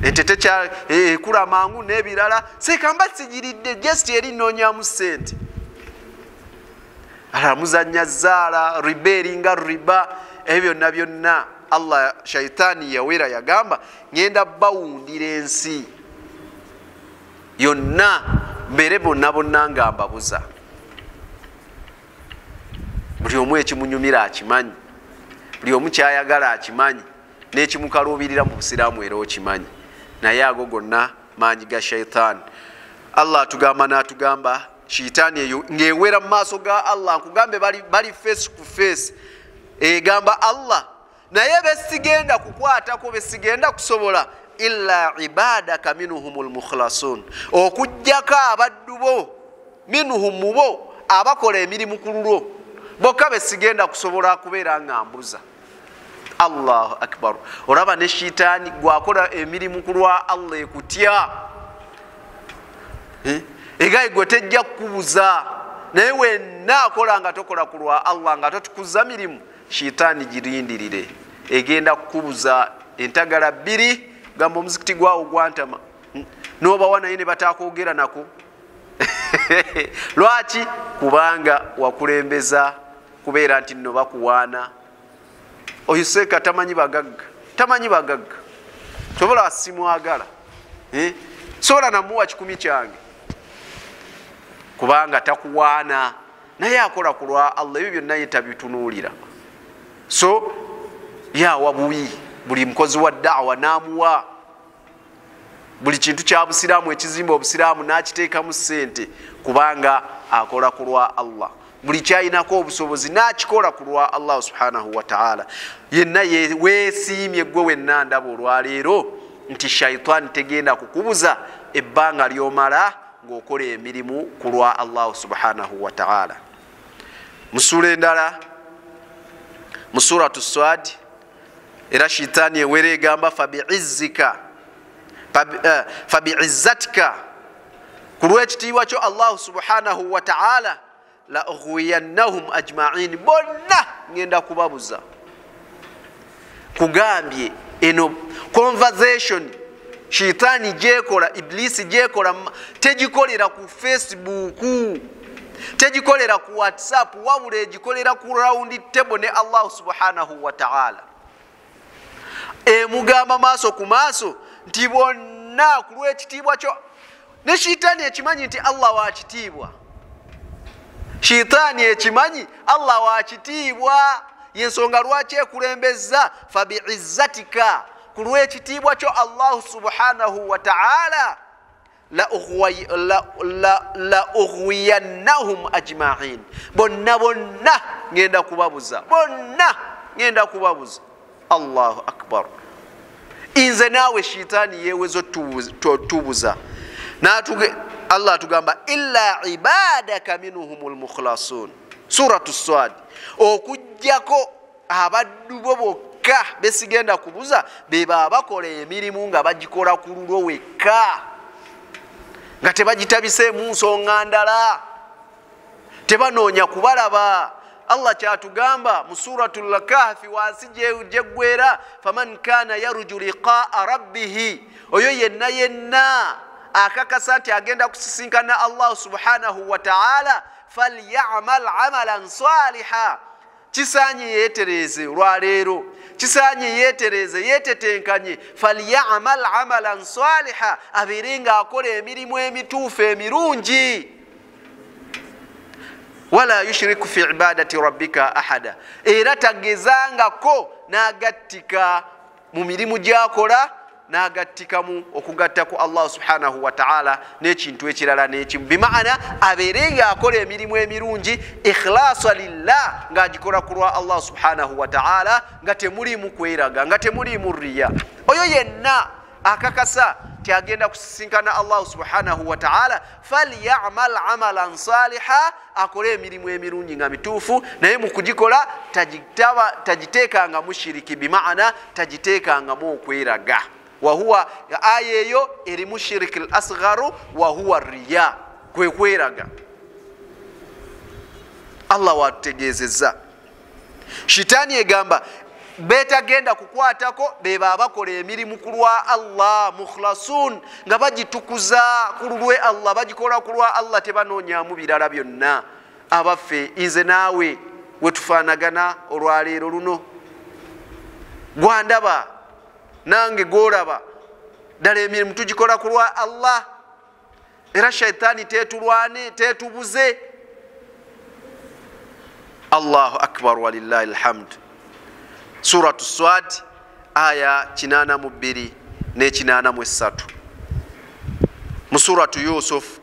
[SPEAKER 1] ente tekula mangu n'ebirala. Sekamba sigiridde, just eri nnoonyamu sente. Ala muzannya zaala, riba eringa riba, ebyo byonna byonna Allah shaitaani yawera yagamba ngenda bawundira ensi yonna, mbeere bonna bonna nga mbabuza. Buli omu ekimunyumira akimanyi, buli omu kyayagala akimanyi, n'ekimukaluubirira mu busiraamu era okimanyi. Naye ago gonna maanyi ga shaitaani. Allah atugamba n'atugamba shaitaani eyo ng'ewera mu maaso ga Allah, nkugambe bali face ku face, egamba Allah naye besigenda kukwatako, besigenda kusobola, illa ibadaka minhumul mukhlasun, okujjako abaddu bo, minhum mubo abakola emirimu ku lulwo bokka besigenda kusobola kubeera nga mbuza. Allahu akbar. Olaba ne shitaani gwakola emirimu ku lwa Allah ekutya, egayi gwe tejja kukubuza, naye wenna akola nga tokola ku lwa Allah, nga totukuza mirimu, shitaani girindirire, egenda kukubuza entagala bbiri. Gamba omuzikiti gwawo gwantama, nobawa naye ne batakwogera nako. Lwaki? Kubanga wakulembeza kubeera nti nno bakuwaana. Oyo seeka tamanyi bagagga, tamanyi bagagga, sobola simwagala, sobola namuwa 10 kyange, kubanga takuwaana, naye akola ku lwa Allah, ebyo byonna ye tabitunuulira. So yawa buwi buli mukozi wa da'wa n'amuwa buli kintu kya busiraamu ekizimba obusiraamu n'akiteekamu ssente, kubanga akola ku lwa Allah. Buli kyayinako obusobozi n'akikola ku lwa Allah subhanahu wa ta'ala. Yenna weesiimye gwe wenna ndaba olwaleero nti shaitaani tegenda kukubuza ebbanga ly'omala ng'okola emirimu ku lwa Allah subhanahu wa ta'ala. Mu ssuula endala, mu suratu Swad, era shaitaani ewera egamba fabi'izzika fabi'izzatika, ku lw'ekitiibwa kyo Allah subhanahu wa ta'ala, la ughwiyannahum ajma'in, bonna ngenda kubabuza. Kugambye eno conversation shaitaani gyekola, iblisi gyekola, tegikolera ku Facebook, tegikolera ku WhatsApp, wabula egikolera ku round table ne Allah subhanahu wa ta'ala. Emugamba maaso ku maaso nti bonna ku lw'ekitiibwa kyo. Ne shaitaani ekimanyi nti Allah wa kitiibwa, shaitaani ekimanyi Allah wa kitiibwa, yensonga lwaki ekulembeza fabi'izzatika, ku lw'ekitiibwa kyo Allah subhanahu wa ta'ala, la ughwiyannahum ajma'in, bonna bonna ngenda kubabuza, bonna ngenda kubabuza. Allahu akbar. Inze naawe shaitaani yeeweza otubuza. Allah atugamba illa ibadaka minhumul mukhlasun, suratu Swad, okujjako abaddu bo bokka besigenda kubuza, beba abakola emirimu nga bagikola ku lulwo wekka, nga tebagitabiseemu nsonga ndala, tebanoonya kubalaba. Allah kyatugamba mu suratul Kahfi wansi gyeggwera, faman kana yarju liqaa rabbihi, oyo yenna yenna akakasa nti agenda kusisinkana Allah subhanahu wa ta'ala, falyamal amalan saliha, kisaanye yeetereeze olwaleero, kisaanye yeetereeze, yeetetenkanye, falyamal amalan saliha, abeere ng'akola emirimu emituufu emirungi, wala yushriku fi ibadati rabbika ahada, era tagezangako n'agattika mu mirimu gy'akola, n'agattikamu okugatta ku Allah subhanahu wa ta'ala n'ekintu ekirala n'ekimu. Bimaana abeere ng'akola emirimu emirungi ikhlasa lillah, ng'agikola ku lwa Allah subhanahu wa ta'ala, nga temuliimu kweraga, nga temuliimu riya. Oyo yenna akakasa nti agenda kusisinkana Allah subhanahu wa ta'ala, falyamal amalan saliha, akole emirimu emirungi nga mituufu, naye mu kugikola tagiteekangamu shiriki, bimaana tagiteekangamu okweraga. Wahuwa aya eyo erimu shiriki l asgharu, wahuwa riya, kwe kweraga. Allah watutegeezezza shitaani egamba betagenda kukwatako beba abakola emirimu ku lwa Allah, mukhlasun, nga bagitukuza ku lulwe Allah, bagikola ku lwa Allah, tebanoonyamu birala byonna. Abaffe, nze naawe wetufaanagana olwaleero luno, gwandaba nange gwolaba, ddala emirimu tugikola ku lwa Allah, era shaitaani tetulwane, tetubuze. Allahu akbar, walillahi alhamd. Suratu Swad aya 82 ne 83. Mu Suratu Yusuf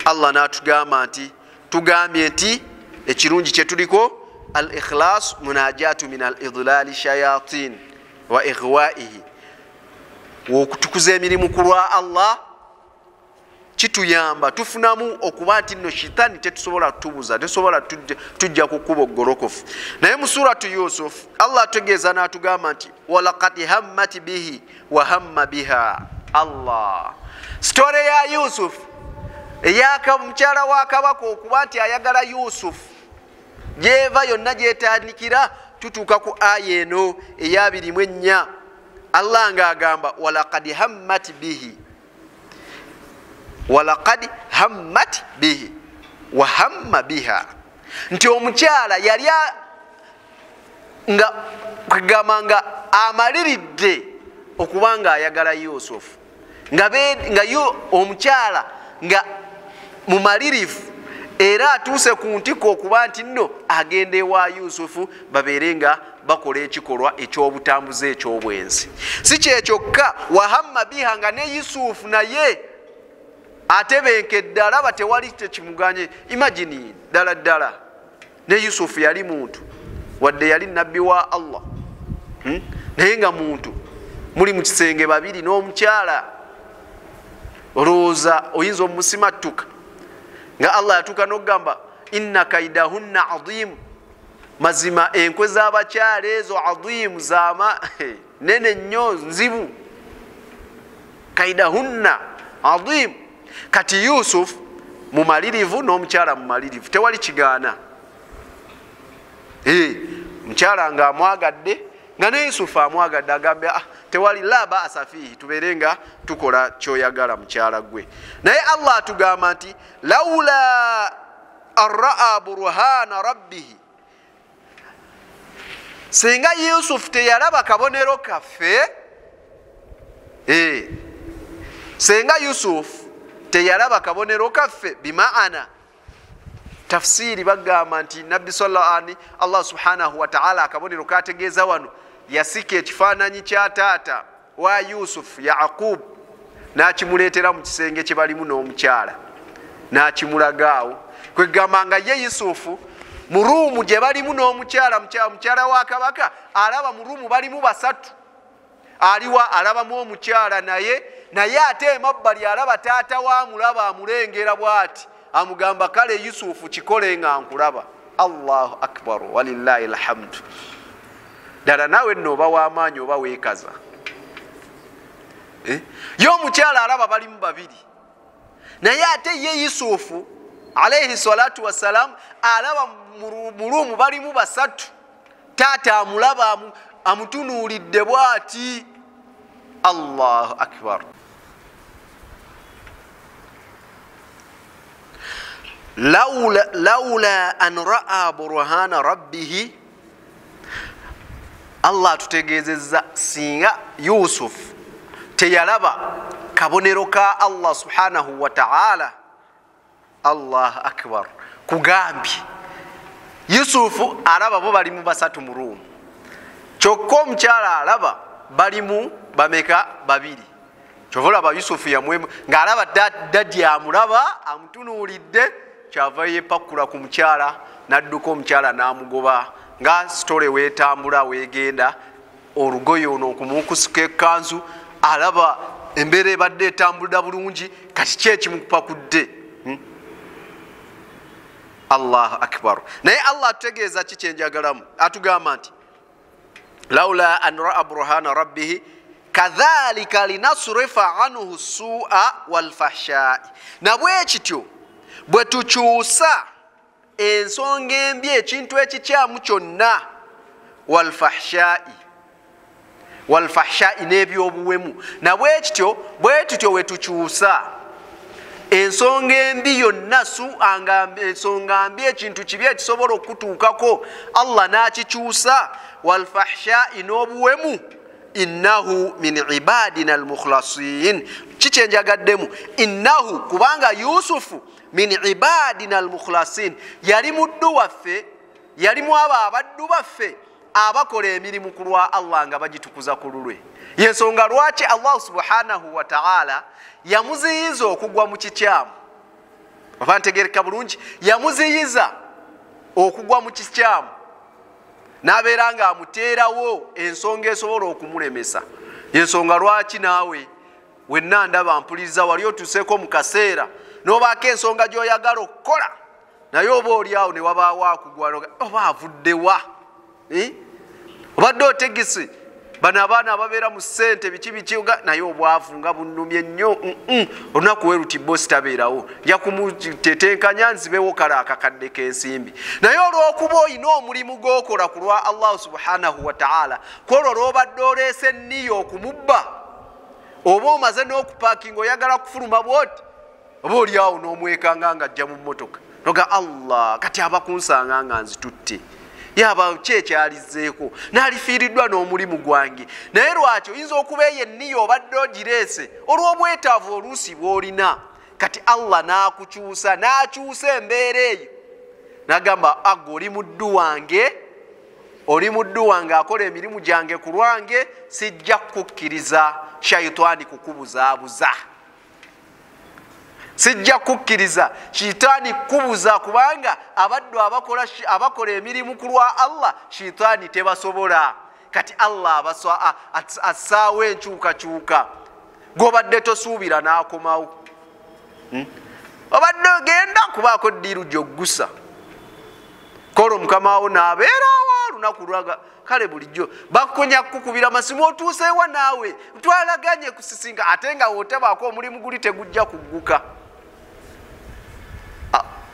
[SPEAKER 1] Allah n'atugamba nti, tugambye nti ekirungi kye tuliko al ikhlas munajatu min al idlali shayatin wa ighwaihi, okutukuza emirimu ku lwa Allah kituyamba, tufunamu okuba nti nno shitaani tetusobola tubuza, tetusobola tujja ku kkubo ggolokofu. Naye mu Suratu Yusuf Allah ategeeza n'atugamba nti walaqad hammat bihi wa hamma biha. Allah, sitore ya Yusuf eyaka mukyala wa kabaka okuba nti ayagala Yusuf, gyeva yonna gyetandikira tutuuka ku aya eno eya 24. Allah ng'agamba walaqad hammat bihi, walaqad hammat bihi wa hamma biha, nti omukyala yali nga kugamba nga amaliridde okuba nga ayagala Yusuf, nga yo omukyala nga mumalirivu era atuuse ku ntiko okuba nti nno agenda ewa Yusufu babeere nga bakola ekikolwa ekyobutambuze ekyobwenzi. Si kyekyokka, wahamma biha, nga ne Yusufu naye atebenkedde, alaba tewali tekimuganye. Imagine, ddala ddala ne Yusufu yali muntu, wadde yali nabbi wa Allah, naye nga muntu, muli mu kisenge babiri n'omukyala, olowooza oyinza omusimattuka? Nga Allah yatuuka n'okugamba inna kaidahunna adhimu, mazima enkwe z'abakyala ezo adhimu, zama nene nnyo, nzibu. Kaidahunna adhimu. Kati Yusuf mumalirivu n'omukyala mumalirivu, tewali kigaana. Mukyala nga amwagadde, nga ne Yusufu amwagadde, agambe tewali la ba'sa fihi, tubeere nga tukola kyoyagala mukyala gwe. Naye Allah atugamba nti laula arraa burhana rabbihi, singa Yusuf teyalaba kabonero kaffe, singa Yusuf teyalaba kabonero kaffe, bimaana tafsiri bagamba nti nabbi sallallahu alaihi, Allah subhanahu wa ta'ala akabonero kategeeza wano yasika ekifaananyi kya taata wa Yusuf Yaqub n'akimuleetera mu kisenge kye balimu n'omukyala n'akimulagaawo, kwegamba nga ye Yusufu mu ruumu gye balimu n'omukyala, mukyala wa kabaka alaba mu ruumu balimu basatu, aliwa alabamu omukyala naye ate emabbali alaba taata wa amulaba, amulengera bw'ati, amugamba kale Yusufu kikole nga nkulaba. Allahu akbar, walillahi alhamdu. Ddala naawe nno oba w'amaanyi oba weekaza. Ye omukyala alaba balimu babiri, naye ate ye Yusufu alayhi salatu wassalam alaba mu ruumu balimu basatu, taata amulaba amutunuulidde bw'ati. Allahu akbar. Laula an raa burhana rabbihi, Allah atutegeezezza singa Yusuf teyalaba kabonero ka Allah subhanahu wa ta'ala. Allahu akbar. Kugambye Yusufu alaba bo balimu basatu mu ruumu, kyokka omukyala alaba balimu bameka? Babiri. Kyova olaba Yusufu yamwemu ng'alaba daddi amulaba amutunuulidde, kyava yeepakula ku mukyala n'adduka omukyala n'amugoba, nga sitole weetambula weegenda, olugoye ono okumukusika ekkanzu, alaba embeera ebadde etambulira bulungi, kati ki ekimupakudde? Allahu akbar. Naye Allah atutegeeza ki kyenjagalamu? Atugamba nti laula an raa burhana rabbihi Kadhalika linasrifa anhu sua walfahshai, nabwe kityo bwe tukyusa ensonga embi, ekintu ekikyamu kyonna, walfahshai, walfahshai n'ebyobuwemu. Nabwe kityo bwe tutyo we tukyusa ensonga embi yonna, sua nga ensonga mbi, ekintu kibi ekisobola okutuukako, Allah n'akikyusa, walfahshai n'obuwemu. Innahu min ibadina almukhlasin. Kikyenjagaddemu innahu, kubanga Yusufu min ibadina almukhlasin, yali muddu waffe, yali mu abo abaddu baffe abakola emirimu ku lwa Allah nga bagitukuza ku lulwe. Yensonga lwaki Allah subhanahu wa ta'ala yamuziyiza okugwa mu kikyamu. Oba ntegereka bulungi, yamuziyiza okugwa mu kikyamu n'abeera nga amuteerawo ensonga esobola okumulemesa. Yensonga lwaki naawe wenna ndaba mpuliriza wali otuuseeko mu kaseera n'obaako ensonga gy'oyagala okukola, naye oba oli awo ne wabaawo akugwa, oba avuddewa, obadde otegese bano abaana ababeera mu ssente biki biki, naye obwavu nga bunnumye nnyo, olunaku we luti bosi tabeerawo, nja kumutetenkanya nzibewo kale akakadde k'ensimbi. Naye olw'okuba olina omulimu gw'okola ku lwa Allah subhanahu wa ta'ala, kwolwo lw'obadde oleese enniya okumubba, oba omaze n'okupaakinga oyagala kufuluma bw'oti, oba oli awo n'omwekanga ng'ajja mu mmotoka, noga Allah kati abakunsanga nga nzitutte, yaba ki ekyalizeeko, n'alifiiriddwa n'omulimu gwange. Naye lwaki oyinza okuba eyo enniya obadde ogireese olw'obwetaavu oluusi bw'olina, kati Allah n'akukyusa, n'akyusa embeera eyo, n'agamba aggo oli muddu wange, oli muddu wange akola emirimu gyange ku lwange, sijja kukkiriza shayitaani kukubuzaabuza, sijja kukkiriza shitaani kukubuza, kubanga abaddu abakola emirimu ku lwa Allah shitaani tebasobola. Kati Allah assaawo enkyukakyuka, gw'obadde tosuubira n'akomawo, obadde ogenda kubaako ddiiru gy'oggusa, kolo mukama wo n'abeerawo olunaku lwaga kale bulijjo bakukonya kukubira masimu, otuuseewa naawe twalaganye kusisinga, ate nga wootabaako omulimu guli tegujja kugguka.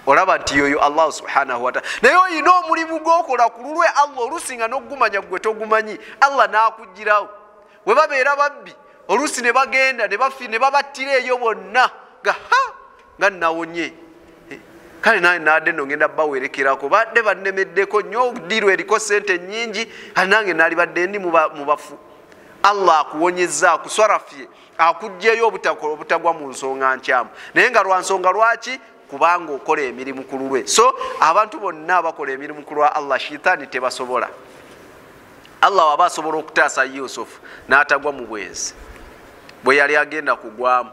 [SPEAKER 1] Olaba nti yoyo Allah subhanahu wa ta'ala. Naye oyina omulimu gw'okola ku lulwe Allah, oluusi nga n'ogumanya gwe togumanyi, Allah n'akugirawo. We babeera babbi oluusi ne bagenda ne babattira eyo bonna, nga ha nga nawonye, kale naye naadde nno ngenda bawerekerako, badde bannemeddeko nnyo, ddiiru eriko ssente nnyingi, kale nange naalibadde ndi mu bafu. Allah akuwonyezza, akuswarafye, akuggyeyo obutagwa mu nsonga nkyamu. Naye nga lwa nsonga lwaki? Kubanga okola emirimu ku lulwe. So abantu bonna abakola emirimu ku lwa Allah shitaani tebasobola. Allah waba asobola okutaasa Yusufu n'atagwa mu bwenzi bwe yali agenda kugwamu.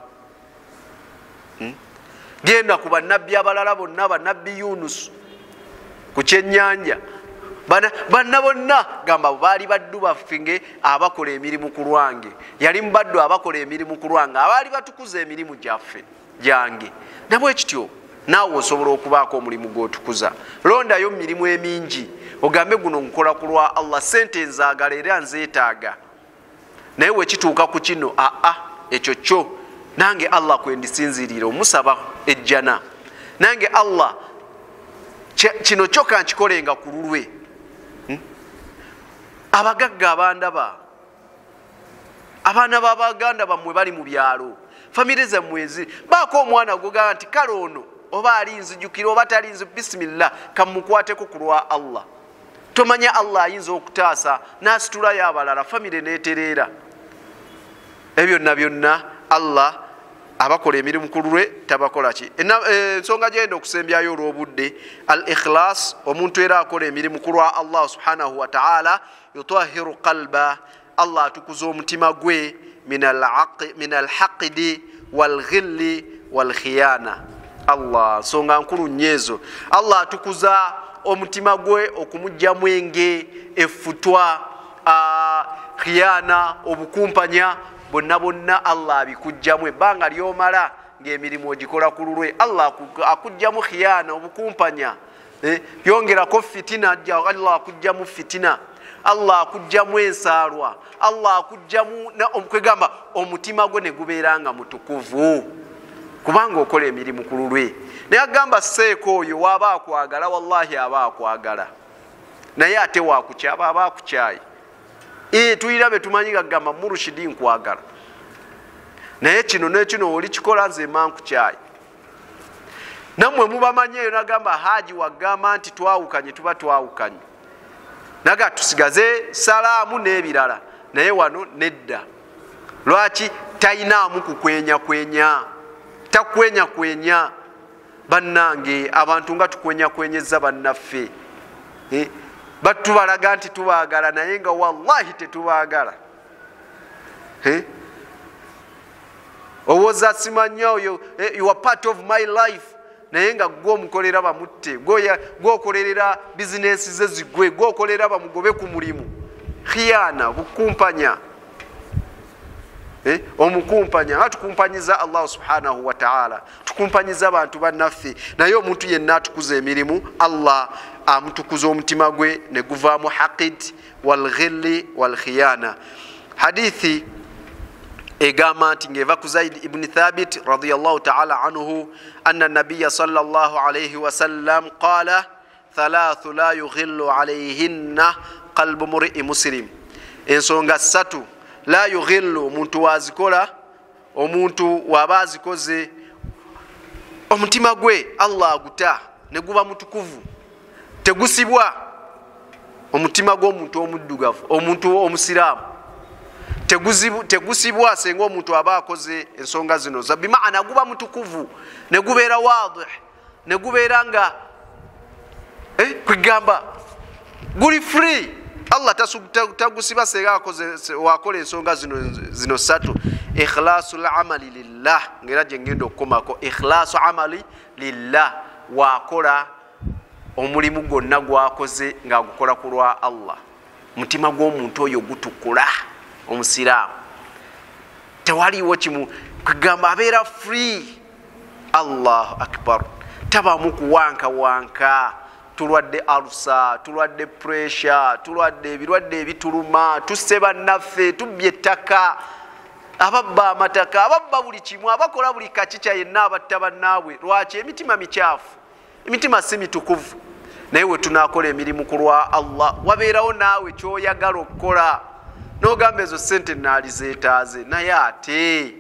[SPEAKER 1] Genda ku bannabbi abalala bonna, bannabbi Yunus ku kyennyanja, banna bonna gamba baali baddu baffe nge abakola emirimu ku lwange, yali mubaddu abakola emirimu ku lwange, abaali batukuza emirimu gyaffe gyange. Nabwe kityo naawe osobola okubaako omulimu gw'otukuza. Londayo mirimu emingi, ogambe guno nkola ku lwa Allah, ssente nzaagala era nzeetaaga, naye wekituuka ku kino aa ekyo kyo nange Allah kwendisinzirira omusaba ejjana, nange Allah kino kyo kankikolenga ku lulwe. Abagagga abandaba, abaana b'abaganda bammwe bali mu byalo, famire zammwe ezi baako omwana gwogamba nti kale ono oba ali nzijukira oba tali nzi, bisimillah kamukwateko ku lwa Allah. Tomanya Allah ayinza okutaasa n'asitulayo abalala, famire n'etereera. Ebyo byonna byonna Allah abakola emirimu ku lulwe tabakola ki. Ensonga gyenda okusembyayo olw'obudde, al ikhlas, omuntu era akola emirimu ku lwa Allah subhanahu wa ta'ala, yutahiru qalba, Allah atukuza omutima gwe min alhaqidi walghilli walkhiyana. Allah nsonga nkulu nnyo ezo. Allah atukuza omutima gwe okumugyamu enge, effutwa, khiyana, obukumpanya, bonna bonna Allah abikugjamu. Ebbanga ly'omala ng'emirimu ogikola ku lulwe, Allah akugjamu khiyana, obukumpanya, yongerako fitina, Allah akugjamu fitina, Allah akugjamu ensaalwa, Allah akugjamu kwegamba omutima gwe ne gubeera nga mutukuvu, kubanga okola emirimu ku lulwe. Naye agamba seeko oyo waaba akwagala, wallahi aba akwagala, naye ate wakukyaba aba akukyaye. Tuyira be tumanyi gagamba murushidi nkwagala, naye kino nekino oli kikola nze mma nkukyaye. Nammwe mubamanyi eyo nagamba haji wagamba nti twawukanye, tuba twawukanye, naga tusigaze salaamu n'ebirala, naye wano nedda. Lwaki? Tayinaamu kukwenya kwenya, takwenya kwenya. Bannange abantu nga tukwenya kwenyeza bannaffe, batubalaga nti tubaagala, naye nga wallahi tetubaagala. Owoza simanya oyo, you are part of my life, naye nga gwe omukolera bamutte, gwe okolerera bizinensi ze zigwe, gwe okolera bamugobe ku mulimu. Khiyana, bukumpanya, omukumpanya. Nga tukumpanyiza Allah subhanahu wa ta'ala, tukumpanyiza abantu bannaffe. Naye omuntu yenna atukuza emirimu, Allah amutukuza omutima gwe ne guvaamu haqid walghilli walkhiyana. Hadithi egamba nti ng'eva ku Zaid ibn Thabit radiyallahu ta'ala anhu, anna nabiyya sallallahu alayhi wasallam qala thalathu la yughillu alayhinna qalbu mri'i muslim. Ensonga ssatu la yughillu, omuntu wazikola, omuntu waba azikoze omutima gwe Allah aguta ne guba mutukuvu, tegusibwa. Omutima gw'omuntu omuddugavu, omuntu omusiraamu tegusibwa senga omuntu aba akoze ensonga zino, bimaana guba mutukuvu ne gubeera wadih, ne gubeera nga kwegamba guli free. Allah tagusiba senga akoze wakola ensonga zino ssatu. Ikhlasul amali lillah, ngera gye ngenda okukomako. Ikhlasu amali lillah, wakola omulimu gwonna gwakoze ng'agukola ku lwa Allah. Mutima gw'omuntu oyo gutukula, omusiraamu tewaliwo kimu kugamba abeera free. Allahu akbar, tabamu kuwankawanka. Tulwadde alusa, tulwadde pressure, tulwadde ebirwadde ebituluma, tusse bannaffe, tubbye ettaka, ababba amataka, ababba buli kimu, abakola buli kakica yenna, abatta bannaabwe. Lwaki? Emitima mikyafu, emitima si mitukuvu. Naye we tunaakola emirimu ku lwa Allah, wabeerawo naawe kyoyagala okukola n'ogamba ezo ssente naalizeetaaze, naye ate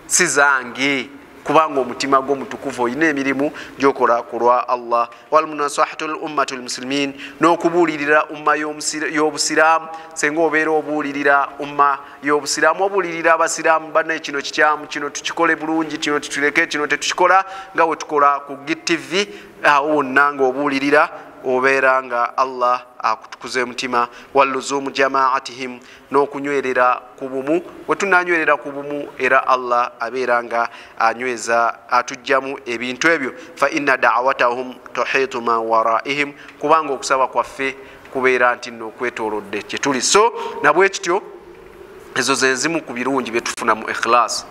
[SPEAKER 1] si zange, kubanga omutima gwo mutukuvu, olina emirimu gy'okola ku lwa Allah. Walmunasahatu lummatu lmusilimin, n'okubuulirira umma y'obusiraamu. Senga obeera obuulirira umma y'obusiraamu, obuulirira abasiraamu, bannaye kino kikyamu, kino tukikole bulungi, kino tutuleke, kino tetukikola, nga bwe tukola ku GTV. Awo wonna ng'obuulirira obeera nga Allah akutukuza omutima. Walluzumu jamaatihim, n'okunywerera ku bumu. Bwe tunanywerera ku bumu, era Allah abeera nga anyweza, atugjamu ebintu ebyo. Fa inna da'watahum tuhitu man waraihim, kubanga okusaba kwaffe kubeera nti nno okwetoolodde kye tuli. So nabwe kityo ezo ze zimu ku birungi bye tufuna mu ikhlas.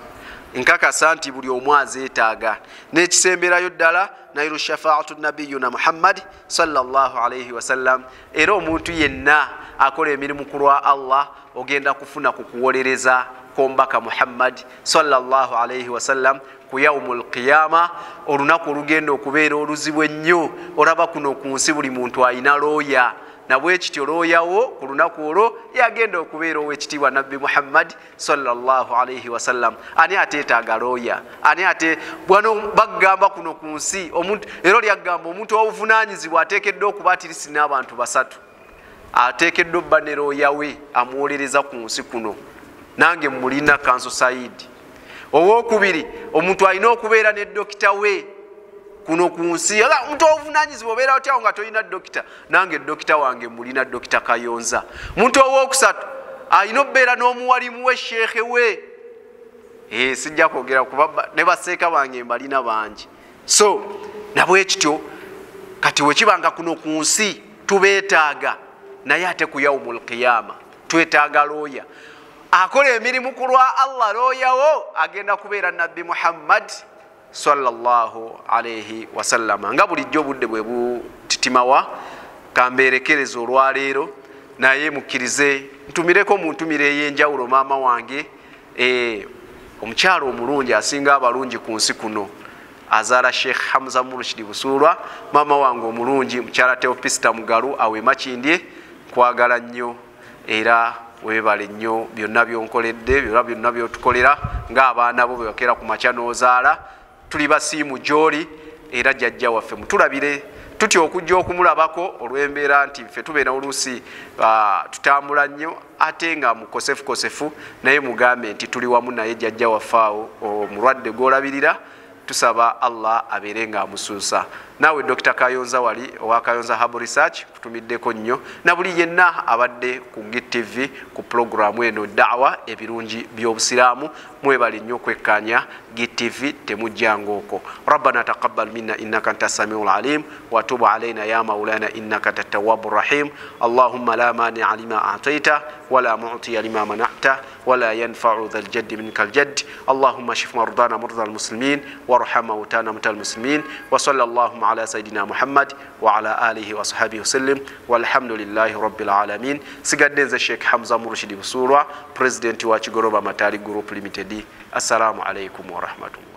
[SPEAKER 1] Nkakasa nti buli omu azeetaaga. N'ekisemberayo ddala, nairu shafaatu nabiyuna Muhammad sallallahu alayhi wasallam. Era omuntu yenna akola emirimu ku lwa Allah, ogenda kufuna ku kuwolereza kw'omubaka Muhammad sallallahu alayhi wasallam ku yaumul qiyama, olunaku olugenda okubeera oluzibu ennyo. Olaba kuno ku nsi buli muntu alina looya, nabwe kityo looyawo ku lunaku olwo yagenda okubeera ow'ekitiibwa Nabbi Muhammad sallallahu alayhi wasallam. Ani ateetaaga looya? Ani ate bwano bagamba kuno ku nsi omuntu, era olyagamba omuntu ow'obuvunaanyizibwa ateekeddwa okuba atirisi n'abantu basatu, ateekeddwa obba ne looya we amuwolereza ku nsi kuno, nange mulina Kanso Saidi. Owokubiri, omuntu alina okubeera ne dokita we kuno ku nsi. Omuntu ow'obuvunaanyizibwa obeera otyawo nga tolina dokita? Nange dokita wange mulina, Dokita Kayonza. Omuntu owokusatu alina okubeera n'omuwalimu we, sheekhe we. Sijja kwogera kuba ne baseeka bange mbalina bangi. So nabwe kityo kati wekibanga kuno ku nsi tubeetaaga, naye ate ku yaumul qiyama twetaaga looya akola emirimu ku lwa Allah. Looyawo agenda kubeera Nabbi Muhammad sallallahu alayhi wasallama. Nga bulijjo obudde bwe butitimawa, kambeerekereza olwaleero. Naye mukkirize ntumireko mu ntumire ey'enjawulo maama wange, omukyalo omulungi asinga abalungi ku nsi kuno, azaala Sheikh Hamza Murshid Busuulwa, maama wange omulungi mukyala Teopista Mugalu awe Makindye, nkwagala nnyo era weebale nnyo byonna byonkoledde, byonna byotukolera ng'abaana bo bwe bakeera ku makya n'ozaala. Tuli basiimu gy'oli era jjajja waffe mutulabire tutya okujja okumulabako olw'embeera nti ffe tubeera oluusi tutambula nnyo ate nga mukosefukosefu, naye mugambe nti tuli wamu naye jjajja waffe awo omulwadde gw'olabirira. Tusaba Allah abeere nga amusuusa. Naawe Dr. Kayonza wali owa Kayonza Herbal Research, kutumiddeko nnyo na buli yenna abadde ku GTV ku pulogulaamu eno Da'wa ebirungi by'obusiraamu. Mwebale nnyo okwekkaanya GTV, temujjanga okwo. Rabbana taqabbal minna innaka anta samiul alim wa tub alaina ya maulana innaka anta tawwabur rahim. Allahumma la mani'a lima a'tayta wa la mu'tiya lima mana'ta wa la yanfa'u dhal jaddi minkal jadd. Allahumma shif mardana mardal muslimin warham mautana mautal muslimin wa sallallahu ala sayidina Muhammad wa ala alihi wa sahbihi wasallim walhamdulillahi rabbil alamin. Sigadde nze Sheikh Hamza Murshid Busuulwa, president wa Kigoroba Matali Group Limited. Assalamu alaikum wa rahmatullah.